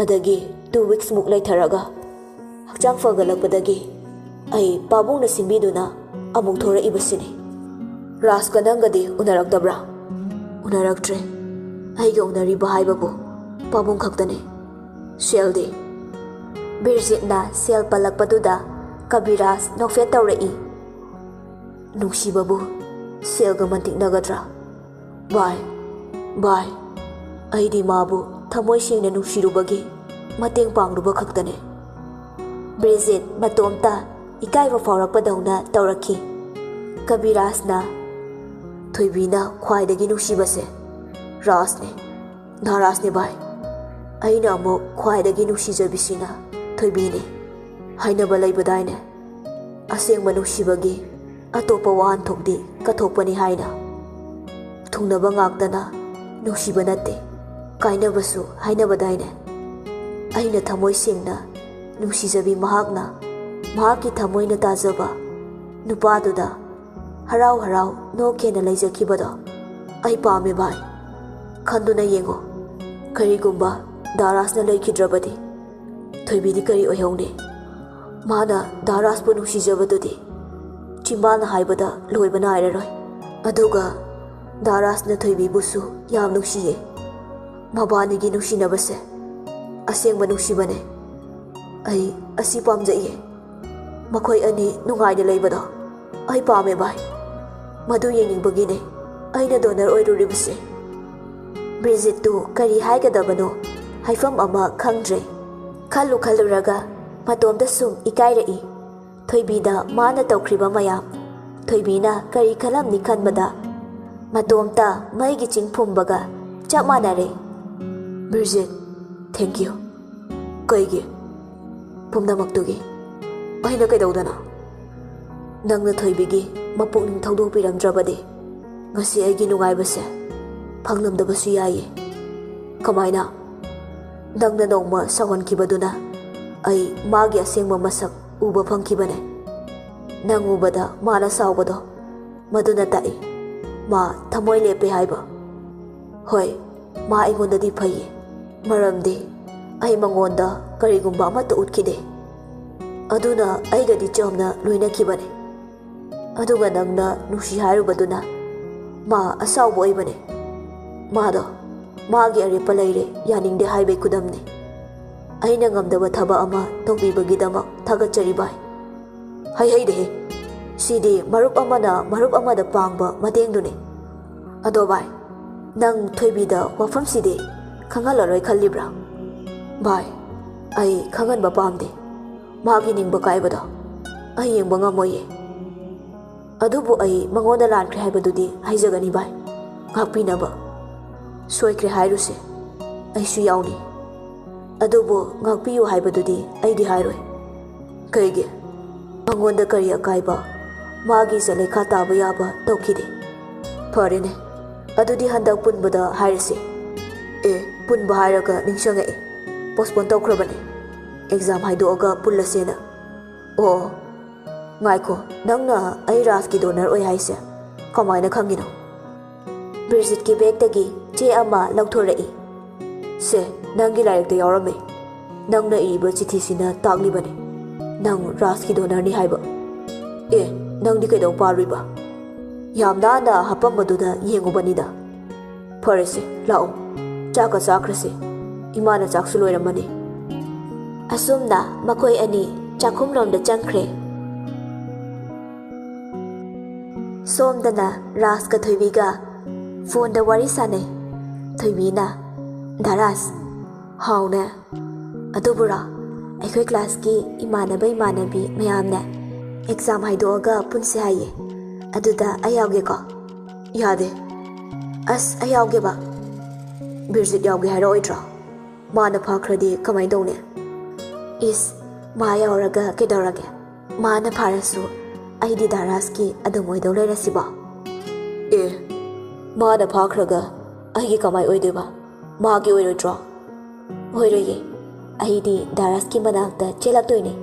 ꯑꯗꯒꯤ ꯇꯨ ꯋꯤꯛꯁꯃꯨꯛ ꯂꯩꯊꯔꯒ ꯍꯛꯆꯥꯡ ꯐꯒꯠꯂꯛꯄꯗꯒꯤ ꯑꯩ ꯄꯥꯕꯨꯡꯅ ꯁꯤꯟꯕꯤꯗꯨꯅ ꯑꯃꯨꯛ ꯊꯣꯔꯛꯏꯕꯁꯤꯅꯤ꯫" "ꯔꯥꯖꯀ ꯅꯪꯒꯗꯤ ꯎꯅꯔꯛꯇꯕ꯭ꯔꯥ?" "ꯎꯅꯔꯛꯇ꯭ꯔꯦ꯫ ꯑꯩꯒ ꯎꯅꯔꯤꯕ ꯍꯥꯏꯕꯕꯨ ꯄꯥꯕꯨꯡ ꯈꯛꯇꯅꯤ꯫" "ꯁꯦꯜꯗꯤ?" ꯕꯤꯔꯖꯤꯠꯅ ꯁꯦꯜ ꯄꯜꯂꯛꯄꯗꯨꯗ ꯀꯕꯤꯔꯥꯖ ꯅꯣꯛꯐꯦꯠ ꯇꯧꯔꯛꯏ꯫ "ꯅꯨꯡꯁꯤꯕꯕꯨ ꯁꯦꯜꯒ ꯃꯟꯇꯤꯛꯅꯒꯗ꯭ꯔꯥ? ꯚꯥꯏ, ꯚꯥꯏ, ꯑꯩꯗꯤ ꯃꯥꯕꯨ ꯊꯃꯣꯏ ꯁꯦꯡꯅ ꯅꯨꯡꯁꯤꯔꯨꯕꯒꯤ ꯃꯇꯦꯡ ꯄꯥꯡꯂꯨꯕ ꯈꯛꯇꯅꯦ꯫" ꯕ꯭ꯔꯤꯖꯤꯠ ꯃꯇꯣꯝꯇ ꯏꯀꯥꯏꯕ ꯐꯥꯎꯔꯛꯄꯗꯧꯅ ꯇꯧꯔꯛꯈꯤ꯫ ꯀꯕꯤꯔꯥꯖꯅ, "ꯊꯣꯏꯕꯤꯅ ꯈ꯭ꯋꯥꯏꯗꯒꯤ ꯅꯨꯡꯁꯤꯕꯁꯦ ꯔꯥꯖꯅꯦ, ꯅꯥꯔꯥꯖꯅꯦ ꯚꯥꯏ꯫ ꯑꯩꯅ ꯑꯃꯨꯛ ꯈ꯭ꯋꯥꯏꯗꯒꯤ ꯅꯨꯡꯁꯤꯖꯕꯤꯁꯤꯅ ꯊꯣꯏꯕꯤꯅꯦ꯫ ꯍꯥꯏꯅꯕ ꯂꯩꯕꯗꯥꯏꯅꯦ, ꯑꯁꯦꯡꯕ ꯅꯨꯡꯁꯤꯕꯒꯤ ꯑꯇꯣꯞꯄ ꯋꯥꯍꯟꯊꯣꯛꯇꯤ ꯀꯠꯊꯣꯛꯄꯅꯤ ꯍꯥꯏꯅ꯫ ꯊꯨꯡꯅꯕ ꯉꯥꯛꯇꯅ ꯅꯨꯡꯁꯤꯕ ꯅꯠꯇꯦ, ꯀꯥꯏꯅꯕꯁꯨ ꯍꯥꯏꯅꯕꯗꯥꯏꯅꯦ?" ꯑꯩꯅ ꯊꯃꯣꯏ ꯁꯦꯡꯅ ꯅꯨꯡꯁꯤꯖꯕꯤ ꯃꯍꯥꯛꯅ ꯃꯍꯥꯛꯀꯤ ꯊꯃꯣꯏꯅ ꯇꯥꯖꯕ ꯅꯨꯄꯥꯗꯨꯗ ꯍꯔꯥꯎ ꯍꯔꯥꯎ ꯅꯣꯛꯈꯦꯅ ꯂꯩꯖꯈꯤꯕꯗꯣ ꯑꯩ ꯄꯥꯝꯃꯦ ꯚꯥꯏ꯫ ꯈꯟꯗꯨꯅ ꯌꯦꯡꯉꯣ, ꯀꯔꯤꯒꯨꯝꯕ ꯗꯥꯔꯥꯖꯅ ꯂꯩꯈꯤꯗ꯭ꯔꯕꯗꯤ ꯊꯣꯏꯕꯤꯗꯤ ꯀꯔꯤ ꯑꯣꯏꯍꯧꯅꯤ? ꯃꯥꯅ ꯗꯥꯔꯥꯖꯄꯨ ꯅꯨꯡꯁꯤꯖꯕꯗꯨꯗꯤ ꯆꯤꯝꯕꯥꯜꯅ ꯍꯥꯏꯕꯗ ꯂꯣꯏꯕ ꯅꯥꯏꯔꯔꯣꯏ꯫ ꯑꯗꯨꯒ ꯗꯥꯔꯥꯖꯅ ꯊꯣꯏꯕꯤꯕꯨꯁꯨ ꯌꯥꯝ ꯅꯨꯡꯁꯤꯌꯦ꯫ ꯃꯕꯥꯅꯤꯒꯤ ꯅꯨꯡꯁꯤꯅꯕꯁꯦ ꯑꯁꯦꯡꯕ ꯅꯨꯡꯁꯤꯕꯅꯦ꯫ ꯑꯩ ꯑꯁꯤ ꯄꯥꯝꯖꯩꯌꯦ꯫ ꯃꯈꯣꯏ ꯑꯅꯤ ꯅꯨꯡꯉꯥꯏꯅ ꯂꯩꯕꯗꯣ ꯑꯩ ꯄꯥꯝꯃꯦ ꯚꯥꯏ꯫ ꯃꯗꯨ ꯌꯦꯡꯅꯤꯡꯕꯒꯤꯅꯦ ꯑꯩꯅ ꯗꯣꯅꯔ ꯑꯣꯏꯔꯨꯔꯤꯕꯁꯦ꯫ ꯕ꯭ꯔꯤꯖꯤꯠꯇꯨ ꯀꯔꯤ ꯍꯥꯏꯒꯗꯕꯅꯣ ꯍꯥꯏꯐꯝ ꯑꯃ ꯈꯪꯗ꯭ꯔꯦ꯫ ꯈꯜꯂꯨ ꯈꯜꯂꯨꯔꯒ ꯃꯇꯣꯝꯇ ꯁꯨꯝ ꯏꯀꯥꯏꯔꯛꯏ꯫ ꯊꯣꯏꯕꯤꯗ ꯃꯥꯅ ꯇꯧꯈ꯭ꯔꯤꯕ ꯃꯌꯥꯝ, ꯊꯣꯏꯕꯤꯅ ꯀꯔꯤ ꯈꯜꯂꯝꯅꯤ ꯈꯟꯕꯗ ꯃꯇꯣꯝꯇ ꯃꯩꯒꯤ ꯆꯤꯡ ꯐꯨꯝꯕꯒ ꯆꯞ ꯃꯥꯟꯅꯔꯦ꯫ ꯕ꯭ꯔꯤꯖꯤꯠ, thank you꯫ ꯀꯩꯒꯤ? ꯄꯨꯝꯅꯃꯛꯇꯨꯒꯤ꯫ ꯑꯩꯅ ꯀꯩꯗꯧꯗꯅ? ꯅꯪꯅ ꯊꯣꯏꯕꯤꯒꯤ ꯃꯄꯨꯛꯅꯤꯡ ꯊꯧꯗꯣꯛꯄꯤꯔꯝꯗ꯭ꯔꯕꯗꯤ ꯉꯁꯤ ꯑꯩꯒꯤ ꯅꯨꯡꯉꯥꯏꯕꯁꯦ ꯐꯪꯂꯝꯗꯕꯁꯨ ꯌꯥꯏꯌꯦ꯫ ꯀꯃꯥꯏꯅ? ꯅꯪꯅ ꯅꯣꯡꯃ ꯁꯥꯎꯍꯟꯈꯤꯕꯗꯨꯅ ꯑꯩ ꯃꯥꯒꯤ ꯑꯁꯦꯡꯕ ꯃꯁꯛ ꯎꯕ ꯐꯪꯈꯤꯕꯅꯦ꯫ ꯅꯪ ꯎꯕꯗ ꯃꯥꯅ ꯁꯥꯎꯕꯗꯣ, ꯃꯗꯨꯅ ꯇꯥꯛꯏ ꯃꯥ ꯊꯃꯣꯏ ꯂꯦꯞꯄꯦ ꯍꯥꯏꯕ꯫ ꯍꯣꯏ, ꯃꯥ ꯑꯩꯉꯣꯟꯗꯗꯤ ꯐꯩꯌꯦ, ꯃꯔꯝꯗꯤ ꯑꯩ ꯃꯉꯣꯟꯗ ꯀꯔꯤꯒꯨꯝꯕ ꯑꯃꯠꯇ ꯎꯠꯈꯤꯗꯦ꯫ ꯑꯗꯨꯅ ꯑꯩꯒꯗꯤ ꯆꯝꯅ ꯂꯣꯏꯅꯈꯤꯕꯅꯦ꯫ ꯑꯗꯨꯒ ꯅꯪꯅ ꯅꯨꯡꯁꯤ ꯍꯥꯏꯔꯨꯕꯗꯨꯅ ꯃꯥ ꯑꯁꯥꯎꯕ ꯑꯣꯏꯕꯅꯦ꯫ ꯃꯥꯗꯣ ꯃꯥꯒꯤ ꯑꯔꯦꯞꯄ ꯂꯩꯔꯦ ꯌꯥꯅꯤꯡꯗꯦ ꯍꯥꯏꯕꯩ ꯈꯨꯗꯝꯅꯤ꯫ ꯑꯩꯅ ꯉꯝꯗꯕ ꯊꯕꯛ ꯑꯃ ꯇꯧꯕꯤꯕꯒꯤꯗꯃꯛ ꯊꯥꯒꯠꯆꯔꯤ ꯚꯥꯏ꯫ ꯍꯩꯍꯩꯗꯦꯍꯦ, ꯁꯤꯗꯤ ꯃꯔꯨꯞ ꯑꯃꯅ ꯃꯔꯨꯞ ꯑꯃꯗ ꯄꯥꯡꯕ ꯃꯇꯦꯡꯗꯨꯅꯤ꯫ ꯑꯗꯣ ꯚꯥꯏ, ꯅꯪ ꯊꯣꯏꯕꯤꯗ ꯋꯥꯐꯝꯁꯤꯗꯤ ꯈꯪꯍꯜꯂꯔꯣꯏ ꯈꯜꯂꯤꯕ꯭ꯔꯥ? ꯚꯥꯏ, ꯑꯩ ꯈꯪꯍꯟꯕ ꯄꯥꯝꯗꯦ꯫ ꯃꯥꯒꯤ ꯅꯤꯡꯕ ꯀꯥꯏꯕꯗꯣ ꯑꯩ ꯌꯦꯡꯕ ꯉꯝꯃꯣꯏꯌꯦ꯫ ꯑꯗꯨꯕꯨ ꯑꯩ ꯃꯉꯣꯟꯗ ꯂꯥꯟꯈ꯭ꯔꯦ ꯍꯥꯏꯕꯗꯨꯗꯤ ꯍꯥꯏꯖꯒꯅꯤ ꯚꯥꯏ꯫ ꯉꯥꯛꯄꯤꯅꯕ꯫ ꯁꯣꯏꯈ꯭ꯔꯦ ꯍꯥꯏꯔꯨꯁꯦ, ꯑꯩꯁꯨ ꯌꯥꯎꯅꯤ꯫ ꯑꯗꯨꯕꯨ ꯉꯥꯛꯄꯤꯌꯨ ꯍꯥꯏꯕꯗꯨꯗꯤ ꯑꯩꯗꯤ ꯍꯥꯏꯔꯣꯏ꯫ ꯀꯩꯒꯤ? ꯃꯉꯣꯟꯗ ꯀꯔꯤ ꯑꯀꯥꯏꯕ, ꯃꯥꯒꯤ ꯏꯖꯠ ꯂꯩꯈꯥ ꯇꯥꯕ ꯌꯥꯕ ꯇꯧꯈꯤꯗꯦ꯫ ꯐꯔꯦꯅꯦ, ꯑꯗꯨꯗꯤ ꯍꯟꯗꯛ ꯄꯨꯟꯕꯗ ꯍꯥꯏꯔꯁꯤ꯫ ꯑꯦ, ꯄꯨꯟꯕ ꯍꯥꯏꯔꯒ ꯅꯤꯡꯁꯤꯡꯉꯛꯑꯦ꯫ ꯄꯣꯁꯄꯣꯟ ꯇꯧꯈ꯭ꯔꯕꯅꯦ꯫ ꯑꯦꯛꯖꯥꯝ ꯍꯥꯏꯗꯣꯛꯑꯒ ꯄꯨꯜꯂꯁꯦꯅ꯫ ꯑꯣ, ꯉꯥꯏꯈꯣ, ꯅꯪꯅ ꯑꯩ ꯔꯥꯖꯀꯤ ꯗꯣꯅꯔ ꯑꯣꯏ ꯍꯥꯏꯁꯦ ꯀꯃꯥꯏꯅ ꯈꯪꯉꯤꯅꯣ? ꯕꯤꯔꯖꯤꯠꯀꯤ ꯕꯦꯒꯇꯒꯤ ꯆꯦ ꯑꯃ ꯂꯧꯊꯣꯔꯛꯏ꯫ ꯁꯦ, ꯅꯪꯒꯤ ꯂꯥꯏꯔꯤꯛꯇ ꯌꯥꯎꯔꯝꯃꯦ꯫ ꯅꯪꯅ ꯏꯔꯤꯕ ꯆꯤꯊꯤꯁꯤꯅ ꯇꯥꯛꯂꯤꯕꯅꯤ ꯅꯪ ꯔꯥꯖꯀꯤ ꯗꯣꯅꯔꯅꯤ ꯍꯥꯏꯕ꯫ ꯑꯦ, ꯅꯪꯗꯤ ꯀꯩꯗꯧ ꯄꯥꯔꯨꯏꯕ? ꯌꯥꯝ ꯅꯥꯟꯅ ꯍꯥꯄꯝꯕꯗꯨꯗ ꯌꯦꯡꯉꯨꯕꯅꯤꯗ꯫ ꯐꯔꯦꯁꯦ, ꯂꯥꯛꯑꯣ, ꯆꯥꯛꯀ ꯆꯥꯈ꯭ꯔꯁꯦ꯫ ꯏꯃꯥꯅ ꯆꯥꯛꯁꯨ ꯂꯣꯏꯔꯝꯃꯅꯤ꯫ ꯑꯁꯨꯝꯅ ꯃꯈꯣꯏ ꯑꯅꯤ ꯆꯥꯛꯈꯨꯝꯂꯣꯝꯗ ꯆꯪꯈ꯭ꯔꯦ꯫ ꯁꯣꯝꯗꯅ ꯔꯥꯖꯀ ꯊꯣꯏꯕꯤꯒ ꯐꯣꯟꯗ ꯋꯥꯔꯤ ꯁꯥꯟꯅꯩ꯫ ꯊꯣꯏꯕꯤꯅ, "ꯗꯥ ꯔꯥꯖ, ꯍꯥꯎꯅꯦ꯫ ꯑꯗꯨꯕꯨꯔꯣ, ꯑꯩꯈꯣꯏ ꯀ꯭ꯂꯥꯁꯀꯤ ꯏꯃꯥꯟꯅꯕ ꯏꯃꯥꯟꯅꯕꯤ ꯃꯌꯥꯝꯅꯦ ꯑꯦꯛꯖꯥꯝ ꯍꯥꯏꯗꯣꯛꯑꯒ ꯄꯨꯟꯁꯦ ꯍꯥꯏꯌꯦ꯫ ꯑꯗꯨꯗ ꯑꯩ ꯌꯥꯎꯒꯦꯀꯣ?" "ꯌꯥꯗꯦ꯫ ꯑꯁ, ꯑꯩ ꯌꯥꯎꯒꯦꯕ꯫ ꯕꯤꯔꯖꯤꯠ ꯌꯥꯎꯒꯦ ꯍꯥꯏꯔꯛꯑꯣꯏꯗ꯭ꯔꯣ? ꯃꯥꯅ ꯐꯥꯈ꯭ꯔꯗꯤ ꯀꯃꯥꯏ ꯇꯧꯅꯤ?" "ꯏꯁ, ꯃꯥ ꯌꯥꯎꯔꯒ ꯀꯩꯗꯧꯔꯒꯦ? ꯃꯥꯅ ꯐꯥꯔꯁꯨ ꯑꯩꯗꯤ ꯗꯥ ꯔꯥꯖꯀꯤ ꯑꯗꯨꯝ ꯑꯣꯏꯗꯧ ꯂꯩꯔꯁꯤꯕꯣ?" "ꯑꯦ, ꯃꯥꯅ ꯐꯥꯈ꯭ꯔꯒ ꯑꯩꯒꯤ ꯀꯃꯥꯏ ꯑꯣꯏꯗꯣꯏꯕ? ꯃꯥꯒꯤ ꯑꯣꯏꯔꯣꯏꯗ꯭ꯔꯣ?" "ꯑꯣꯏꯔꯣꯏꯌꯦ, ꯑꯩꯗꯤ ꯗꯥ ꯔꯥꯖꯀꯤ ꯃꯅꯥꯛꯇ ꯆꯦꯜꯂꯛꯇꯣꯏꯅꯦ꯫"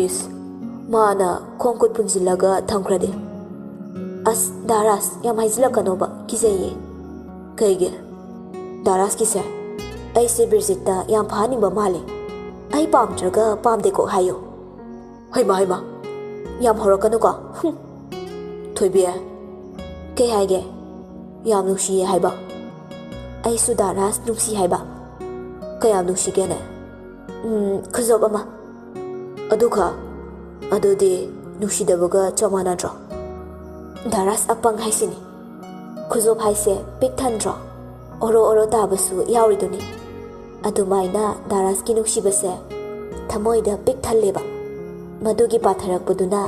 "ꯏꯁ, ꯃꯥꯅ ꯈꯣꯡ ꯈꯨꯠ ꯄꯨꯟꯁꯤꯜꯂꯒ ꯊꯝꯈ꯭ꯔꯗꯤ?" "ꯑꯁ, ꯗꯥ ꯔꯥꯖ, ꯌꯥꯝ ꯍꯥꯏꯖꯤꯜꯂꯛꯀꯅꯣꯕ, ꯀꯤꯖꯩꯌꯦ꯫" "ꯀꯩꯒꯤ?" "ꯗꯥ ꯔꯥꯖꯀꯤꯁꯦ ꯑꯩꯁꯦ ꯕꯤꯔꯖꯤꯠꯇ ꯌꯥꯝ ꯐꯥꯍꯟꯅꯤꯡꯕ ꯃꯥꯜꯂꯦ꯫ ꯑꯩ ꯄꯥꯝꯗ꯭ꯔꯒ ꯄꯥꯝꯗꯦ ꯀꯣꯛ ꯍꯥꯏꯌꯣ꯫" "ꯍꯩꯃꯥ, ꯍꯩꯃꯥ, ꯌꯥꯝ ꯍꯧꯔꯛꯀꯅꯨꯀꯣ꯫ ꯍꯨꯝ꯫ ꯊꯣꯏꯕꯤ, ꯀꯩ ꯍꯥꯏꯒꯦ? ꯌꯥꯝ ꯅꯨꯡꯁꯤꯌꯦ ꯍꯥꯏꯕ?" "ꯑꯩꯁꯨ ꯗꯥ ꯔꯥꯖ ꯅꯨꯡꯁꯤ ꯍꯥꯏꯕ꯫" "ꯀꯌꯥꯝ ꯅꯨꯡꯁꯤꯒꯦꯅꯦ?" "ꯎꯝ, ꯈꯨꯖꯣꯞ ꯑꯃ꯫" "ꯑꯗꯨꯈꯛ? ꯑꯗꯨꯗꯤ ꯅꯨꯡꯁꯤꯗꯕꯒ ꯆꯞ ꯃꯥꯟꯅꯗ꯭ꯔꯣ?" "ꯗꯥ ꯔꯥꯖ ꯑꯄꯪ ꯍꯥꯏꯁꯤꯅꯤ꯫ ꯈꯨꯖꯣꯞ ꯍꯥꯏꯁꯦ ꯄꯤꯛ ꯊꯟꯗ꯭ꯔꯣ? ꯑꯣꯔꯣ ꯑꯣꯔꯣ ꯇꯥꯕꯁꯨ ꯌꯥꯎꯔꯤꯗꯨꯅꯤ꯫ ꯑꯗꯨꯃꯥꯏꯅ ꯗꯥ ꯔꯥꯖꯀꯤ ꯅꯨꯡꯁꯤꯕꯁꯦ ꯊꯃꯣꯏꯗ ꯄꯤꯛ ꯊꯜꯂꯦꯕ꯫ ꯃꯗꯨꯒꯤ ꯄꯥꯊꯔꯛꯄꯗꯨꯅ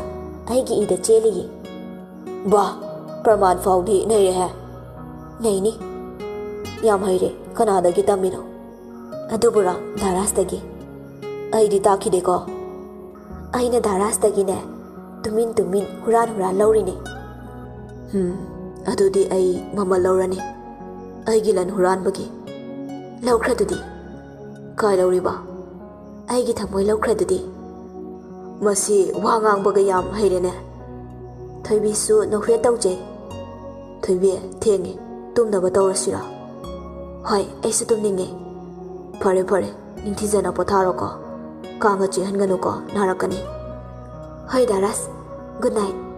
ꯑꯩꯒꯤ ꯏꯗ ꯆꯦꯜꯂꯤꯌꯦ꯫" "ꯕꯥ, ꯄ꯭ꯔꯃꯥꯟ ꯐꯥꯎꯗꯤ ꯅꯩꯔꯦꯍꯦ꯫" "ꯅꯩꯅꯤ꯫" "ꯌꯥꯝ ꯍꯩꯔꯦ꯫ ꯀꯅꯥꯗꯒꯤ ꯇꯝꯃꯤꯅꯣ?" "ꯑꯗꯨꯕꯨꯔꯣ, ꯗꯥ ꯔꯥꯖꯇꯒꯤ꯫" "ꯑꯩꯗꯤ ꯇꯥꯛꯈꯤꯗꯦꯀꯣ꯫" "ꯑꯩꯅ ꯗꯥ ꯔꯥꯖꯇꯒꯤꯅꯦ ꯇꯨꯃꯤꯟ ꯇꯨꯃꯤꯟ ꯍꯨꯔꯥꯟ ꯍꯨꯔꯥꯟ ꯂꯧꯔꯤꯅꯦ꯫" "ꯍꯝ, ꯑꯗꯨꯗꯤ ꯑꯩ ꯃꯃꯜ ꯂꯧꯔꯅꯤ, ꯑꯩꯒꯤ ꯂꯟ ꯍꯨꯔꯥꯟꯕꯒꯤ꯫" "ꯂꯧꯈ꯭ꯔꯗꯨꯗꯤ?" ꯀꯥꯏ ꯂꯧꯔꯤꯕ? ꯑꯩꯒꯤ ꯊꯃꯣꯏ ꯂꯧꯈ꯭ꯔꯗꯨꯗꯤ꯫ ꯃꯁꯤ ꯋꯥ ꯉꯥꯡꯕꯒ ꯌꯥꯝ ꯍꯩꯔꯦꯅꯦ꯫ ꯊꯣꯏꯕꯤꯁꯨ ꯅꯣꯛꯐꯦꯠ ꯇꯧꯖꯩ꯫ ꯊꯣꯏꯕꯤ, ꯊꯦꯡꯉꯦ, ꯇꯨꯝꯅꯕ ꯇꯧꯔꯁꯤꯔꯥ? ꯍꯣꯏ, ꯑꯩꯁꯨ ꯇꯨꯝꯅꯤꯡꯉꯦ꯫ ꯐꯔꯦ ꯐꯔꯦ, ꯅꯤꯡꯊꯤꯖꯅ ꯄꯣꯊꯥꯔꯣꯀꯣ꯫ ꯀꯥꯡꯒ ꯆꯤꯛꯍꯟꯒꯅꯨꯀꯣ, ꯅꯥꯔꯛꯀꯅꯤ꯫ ꯍꯣꯏ ꯗꯥ ꯔꯥꯖ, good night꯫